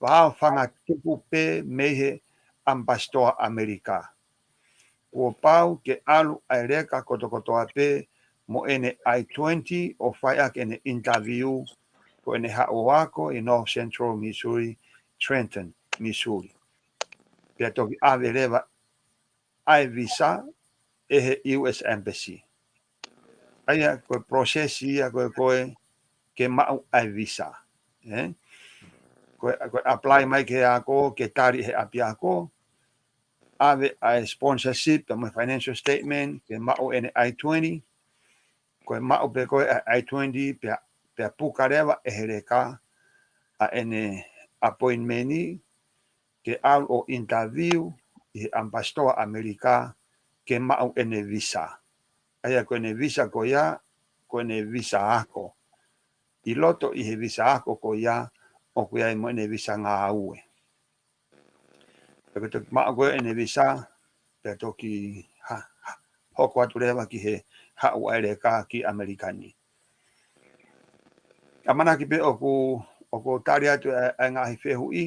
faʻa fanga tupu pē mei he ʻamipasitoa ʻAmelika. Kuo pau ke ʻalu ʻa e leka kotokotoa pē mo ʻene I twenty ʻo fai ʻaki ʻene interview ko ʻene haʻu ʻo ako ʻi North Central Missouri, Trenton, Missouri. Pea toki ʻave leva ʻa e visa ʻe he U S Embassy. ʻA ia ko e process ia ko ē ko ē ke maʻu ʻa e visa. Eh? Ko e, ko e apply mai ki he ako, ke tali ʻe he ʻapiako, ʻave ʻa e sponsorship, pea mo e financial statement, ke maʻu ʻene I twenty, ko e maʻu pē ko ē ʻa e I twenty, pea, pea puka leva ʻe he leka ʻa ʻene appointment, ke ʻalu ʻo interview ʻi he ʻamipasitoa ʻAmelika ke maʻu ʻene visa. ʻA ia ko ʻene visa ko ia, ko ʻene visa ako. ʻI loto ʻi he visa ako ko ia, ʻoku ʻi ai mo ʻene visa ngāue. Pea ko e toki maʻu ko ē ʻene visa, pea toki ha, ha, hoko atu leva ki he haʻu ʻa e leka ki ʻAmelika ni. ʻAmanaki pē ʻoku, ʻoku ou tali atu ʻa e, ʻa e ngaahi fehuʻi.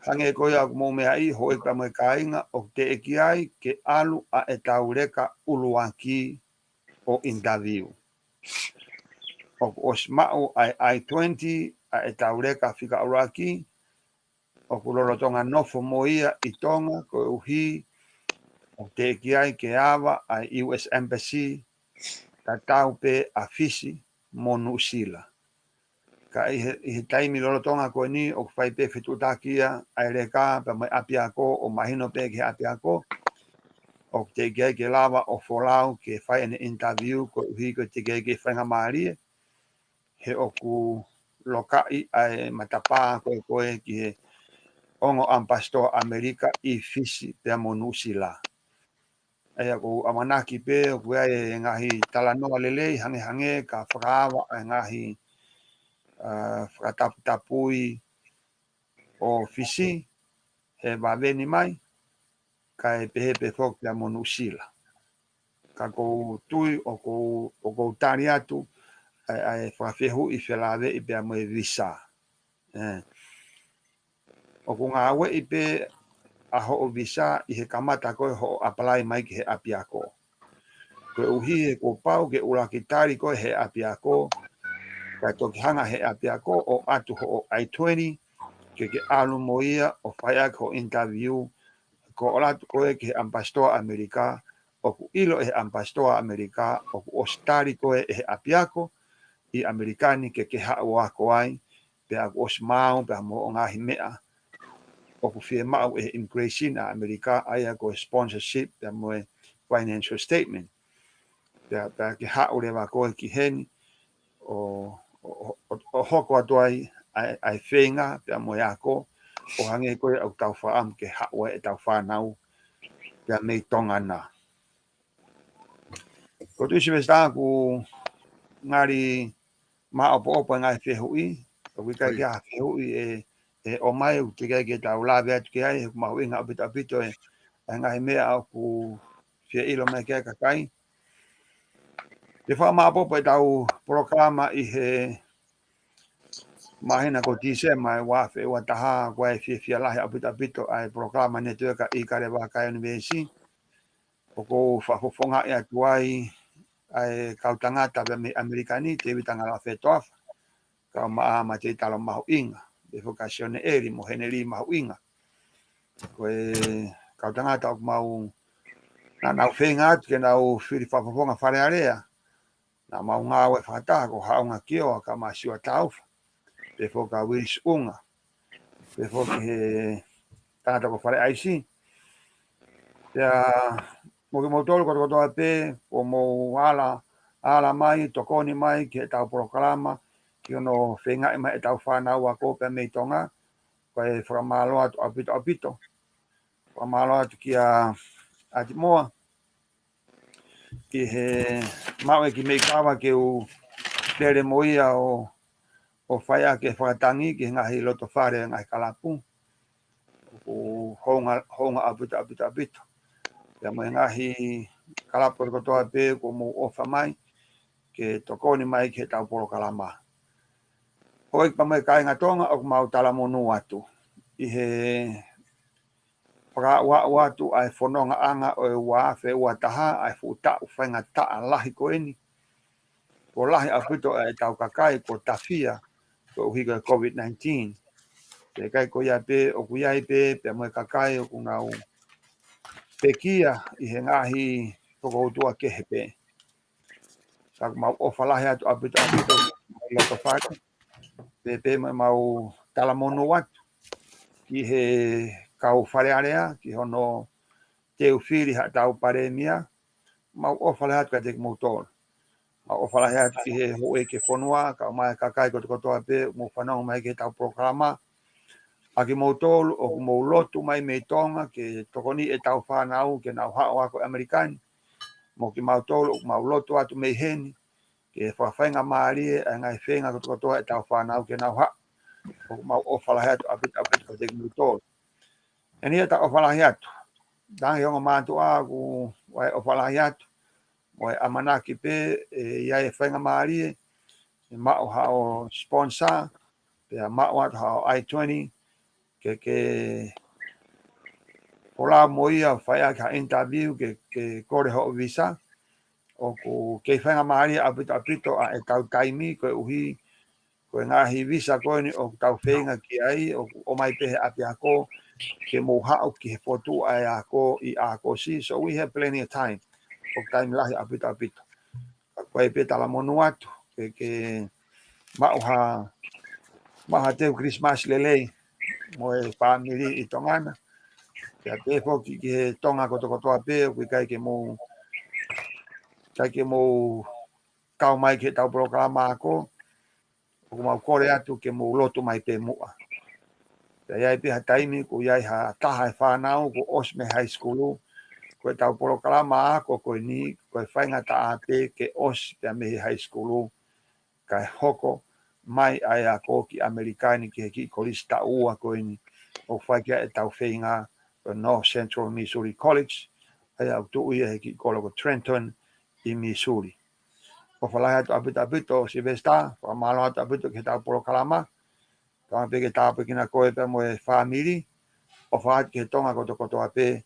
Hangē ko ia ʻoku mou meaʻi, houʻeiki pea mo e kāinga, ʻoku teʻeki ai ke ʻalu ʻa ʻetau leka ʻuluaki ʻo interview. ʻOku ʻosi maʻu ʻa e I twenty ʻa ʻetau leka fika ʻuluaki, ʻoku lolotonga nofo mo ia ʻi Tonga, koeʻuhi ʻoku teʻeki ai ke ava ʻa e U S Embassy, tatau pē ʻa Fisi mo Nuʻusila. Ka ʻi he, ʻi he taimi lolotonga ko eni ʻoku fai pē fetuʻutaki ia ʻa e leka pea mo e ʻapiako ʻo mahino pē ki he ʻapiako, ʻoku teʻeki ai ke lava ʻo folau ke fai ʻene interview koeʻuhi ko e teʻeki ai ke faingamālie, he ʻoku lokaʻi ʻa e matapā ko ē ko ē ki he ongo ʻamipasitoa ʻAmelika ʻi Fisi pea mo Nuʻusila. ʻA ia ʻoku ou ʻamanaki pē ʻoku ʻi ai e ngaahi talanoa lelei hangehangē ka fakaava ʻa e ngaahi, ʻa, fakataputapui ʻo Fisi, he vave ni mai, kae pehē pē foki pea mo Nuʻusila. Ka ʻoku ou tui ʻoku ou, ʻoku ou tali atu ʻa e, ʻa e fakafehuʻi felāveʻi pea mo e visa. Eh. ʻOku ngāueʻi pē ʻa hoʻo visa ʻi he kamata ko ē hoʻo apply mai ki he ʻapiako. Koeʻuhi he kuo pau ke ʻuluaki tali koe ʻe he ʻapiako, kae toki hanga ʻe he ʻapiako ʻo ʻatu hoʻo I twenty, ke ke ʻalu mo ia ʻo fai ʻaki hoʻo interview, ko e ʻalu atu koe ki he ʻamipasitoa ʻAmelika, ʻoku ʻilo ʻe he ʻamipasitoa ʻAmelika ʻoku ʻosi tali koe ʻe he ʻapiako ʻi ʻAmelika ni ke ke haʻu ʻo ako ai, pea ʻoku ʻosi maau pea mo hoʻo ngaahi meʻa ʻoku fiemaʻu ʻe he immigration ʻa ʻAmelika, ʻa ia ko e sponsorship pea mo e financial statement. Pea, pea ke haʻu leva koe ki heni ʻo, ʻo, ʻo, ʻo hoko atu ai ʻa e, ʻa e feinga pea mo e ako, ʻo hangē ko ia ʻoku tau fakaʻamu ke haʻu ai ʻetau fānau pea mei Tonga na. Ko Tuʻi Sivesitā, ʻoku ngali maʻopoʻopo e ngaahi fehuʻi, ʻoku ʻikai ke ʻi ai ha fehuʻi ʻe, ʻe ʻomai, ʻoku teʻeki ai ke tau lave atu ki ai, he ʻoku mahuʻinga ʻaupito ʻaupito e, e ngaahi meʻa ʻoku fie ʻilo mai ki ai e kakai. Te u fakamaʻopoʻopo ʻetau polokalama ʻi he māhina ko Tīsema ʻo e ua afe ua taha, ko e fiefia lahi ʻaupito ʻaupito ʻa e polokalama Netiueka ʻi Kalevaka University. ʻOku ou fakafofongaʻi atu ai ʻa e kau tangata pea mei ʻAmelika ni, Tēvita Ngaloa Fetoafa, kae ʻumaʻā Mateitalo Mahuʻinga, pehē foki ʻa Sione ʻEli mo Heneli Mahuʻinga. Ko e kau tangata ʻoku mau, naʻa nau feinga atu ke nau fili fakafofonga Fale Alea. Naʻa mau ngāue fakataha ko Haʻunga Kioa kae ʻumaʻā Siua Taufa, pehē foki ʻa Uisi Unga, pehē foki he tangata ko Fale ʻAisi. Pea mo kimoutolu kotokotoa pē, ʻoku mou ala, ala mai, tokoni mai ki heʻetau polokalama, ki hono feingaʻi mai ʻetau fānau ako pea mei Tonga, ko e fakamālō atu ʻaupito ʻaupito. Fakamālō atu kia ʻAti Moa, ki he maʻu e kiʻi meʻi kava ke u lele mo ia ʻo, ʻo fai ʻaki e fakatangi ki he ngaahi loto fale e ngaahi kalapu. ʻOku hounga, hounga ʻaupito, ʻaupito, ʻaupito. Pea mo e ngaahi kalapu kotoa pē ʻoku mou ʻofa mai ke tokoni mai ki heʻetau polokalama. Houʻeiki pea mo e kāinga Tonga, ʻoku mau talamonū atu ʻi he fakaaʻuaʻu atu ʻa e fonongaʻanga ʻo e ua afe ua taha, ʻa e fuʻu taʻu faingataʻa lahi ko eni. Kuo lahi ʻaupito ʻa ʻetau kakai kuo tafia koeʻuhi ko e COVID nineteen. Pea ʻikai ko ia pē, ʻoku ʻi ai pē pea mo e kakai ʻoku nau pekia ʻi he ngaahi fokoutua kehe pē. Ka ʻoku mau ʻofa lahi atu ʻaupito ʻaupito ki he loto fale. Pea pehē mo ʻemau talamonū atu ki he kau Fale Alea, ki hono teu fili haʻatau palēmia. Mau ʻofa lahi atu kiate kimoutolu. Mau ʻofa lahi atu ki he houʻeiki e fonua, kae ʻumaʻā e kakai kotokotoa pē ʻoku mou fanongo mai ki heʻetau polokalama. ʻA kimoutolu ʻoku mou lotu mai mei Tonga ke tokoniʻi ʻetau fānau ke nau haʻu ako ʻi ʻAmelika ni. Mo kimautolu ʻoku mau lotu atu mei heni ke fakafaingamālie ʻa e ngaahi feinga kotokotoa ʻetau fānau ke nau haʻu. ʻOku mau ʻofa lahi atu ʻaupito ʻaupito kiate kimoutolu. Eni ʻetau ʻofa lahi atu. Tangi ongo mātuʻa ʻoku ʻi ai e ʻofa lahi atu mo e ʻamanaki pē ʻe ʻi ai e faingamālie ʻe maʻu haʻo sponsor, pea maʻu atu haʻo I twenty, ke, ke folau mo ia ʻo fai ʻaki ha interview ke, ke kole hoʻo visa. ʻOku kei faingamālie ʻaupito ʻaupito ʻa ʻetau taimi koeʻuhi ko e ngaahi visa ko eni ʻoku tau feinga ki ai, ʻoku ʻomai pē he ʻapiako ke mou haʻu ki he fokotuʻu ʻa e ako ʻi ʻAokosi. So we have plenty of time. ʻOku taimi lahi ʻaupito ʻaupito. Ka ko e pē talamonū atu ke, ke maʻu ha, maʻu ha teu Christmas lelei mo e fāmili ʻi Tonga na. Pea pehē foki ki he Tonga kotokotoa pē ʻoku ʻikai ke mou, ʻikai ke mou kau mai ki heʻetau polokalama ako, ʻoku mau kole atu ke mou lotu mai pē muʻa. Pea ʻi ai pē ha taimi ʻoku ʻi ai ha taha e fānau kuo ʻosi mei he high school, ko ʻetau polokalama ako ko eni, ko e faingataʻa pē ke ʻosi pea mei he high school, kae hoko mai ʻa e ako ki ʻAmelika ni ki he kiʻi kolisi taʻu ua ko eni ʻoku fai ki ai ʻetau feinga, ko North Central Missouri College, ʻa ia ʻoku tuʻu ia he kiʻi kolo ko Trenton ʻi Missouri. ʻOfa lahi atu ʻaupito ʻaupito Sylvester, fakamālō atu ʻaupito ki heʻetau polokalama. Tau pē ke tāpuekina koe pea mo e fāmili. ʻOfa atu ki he Tonga kotokotoa pē,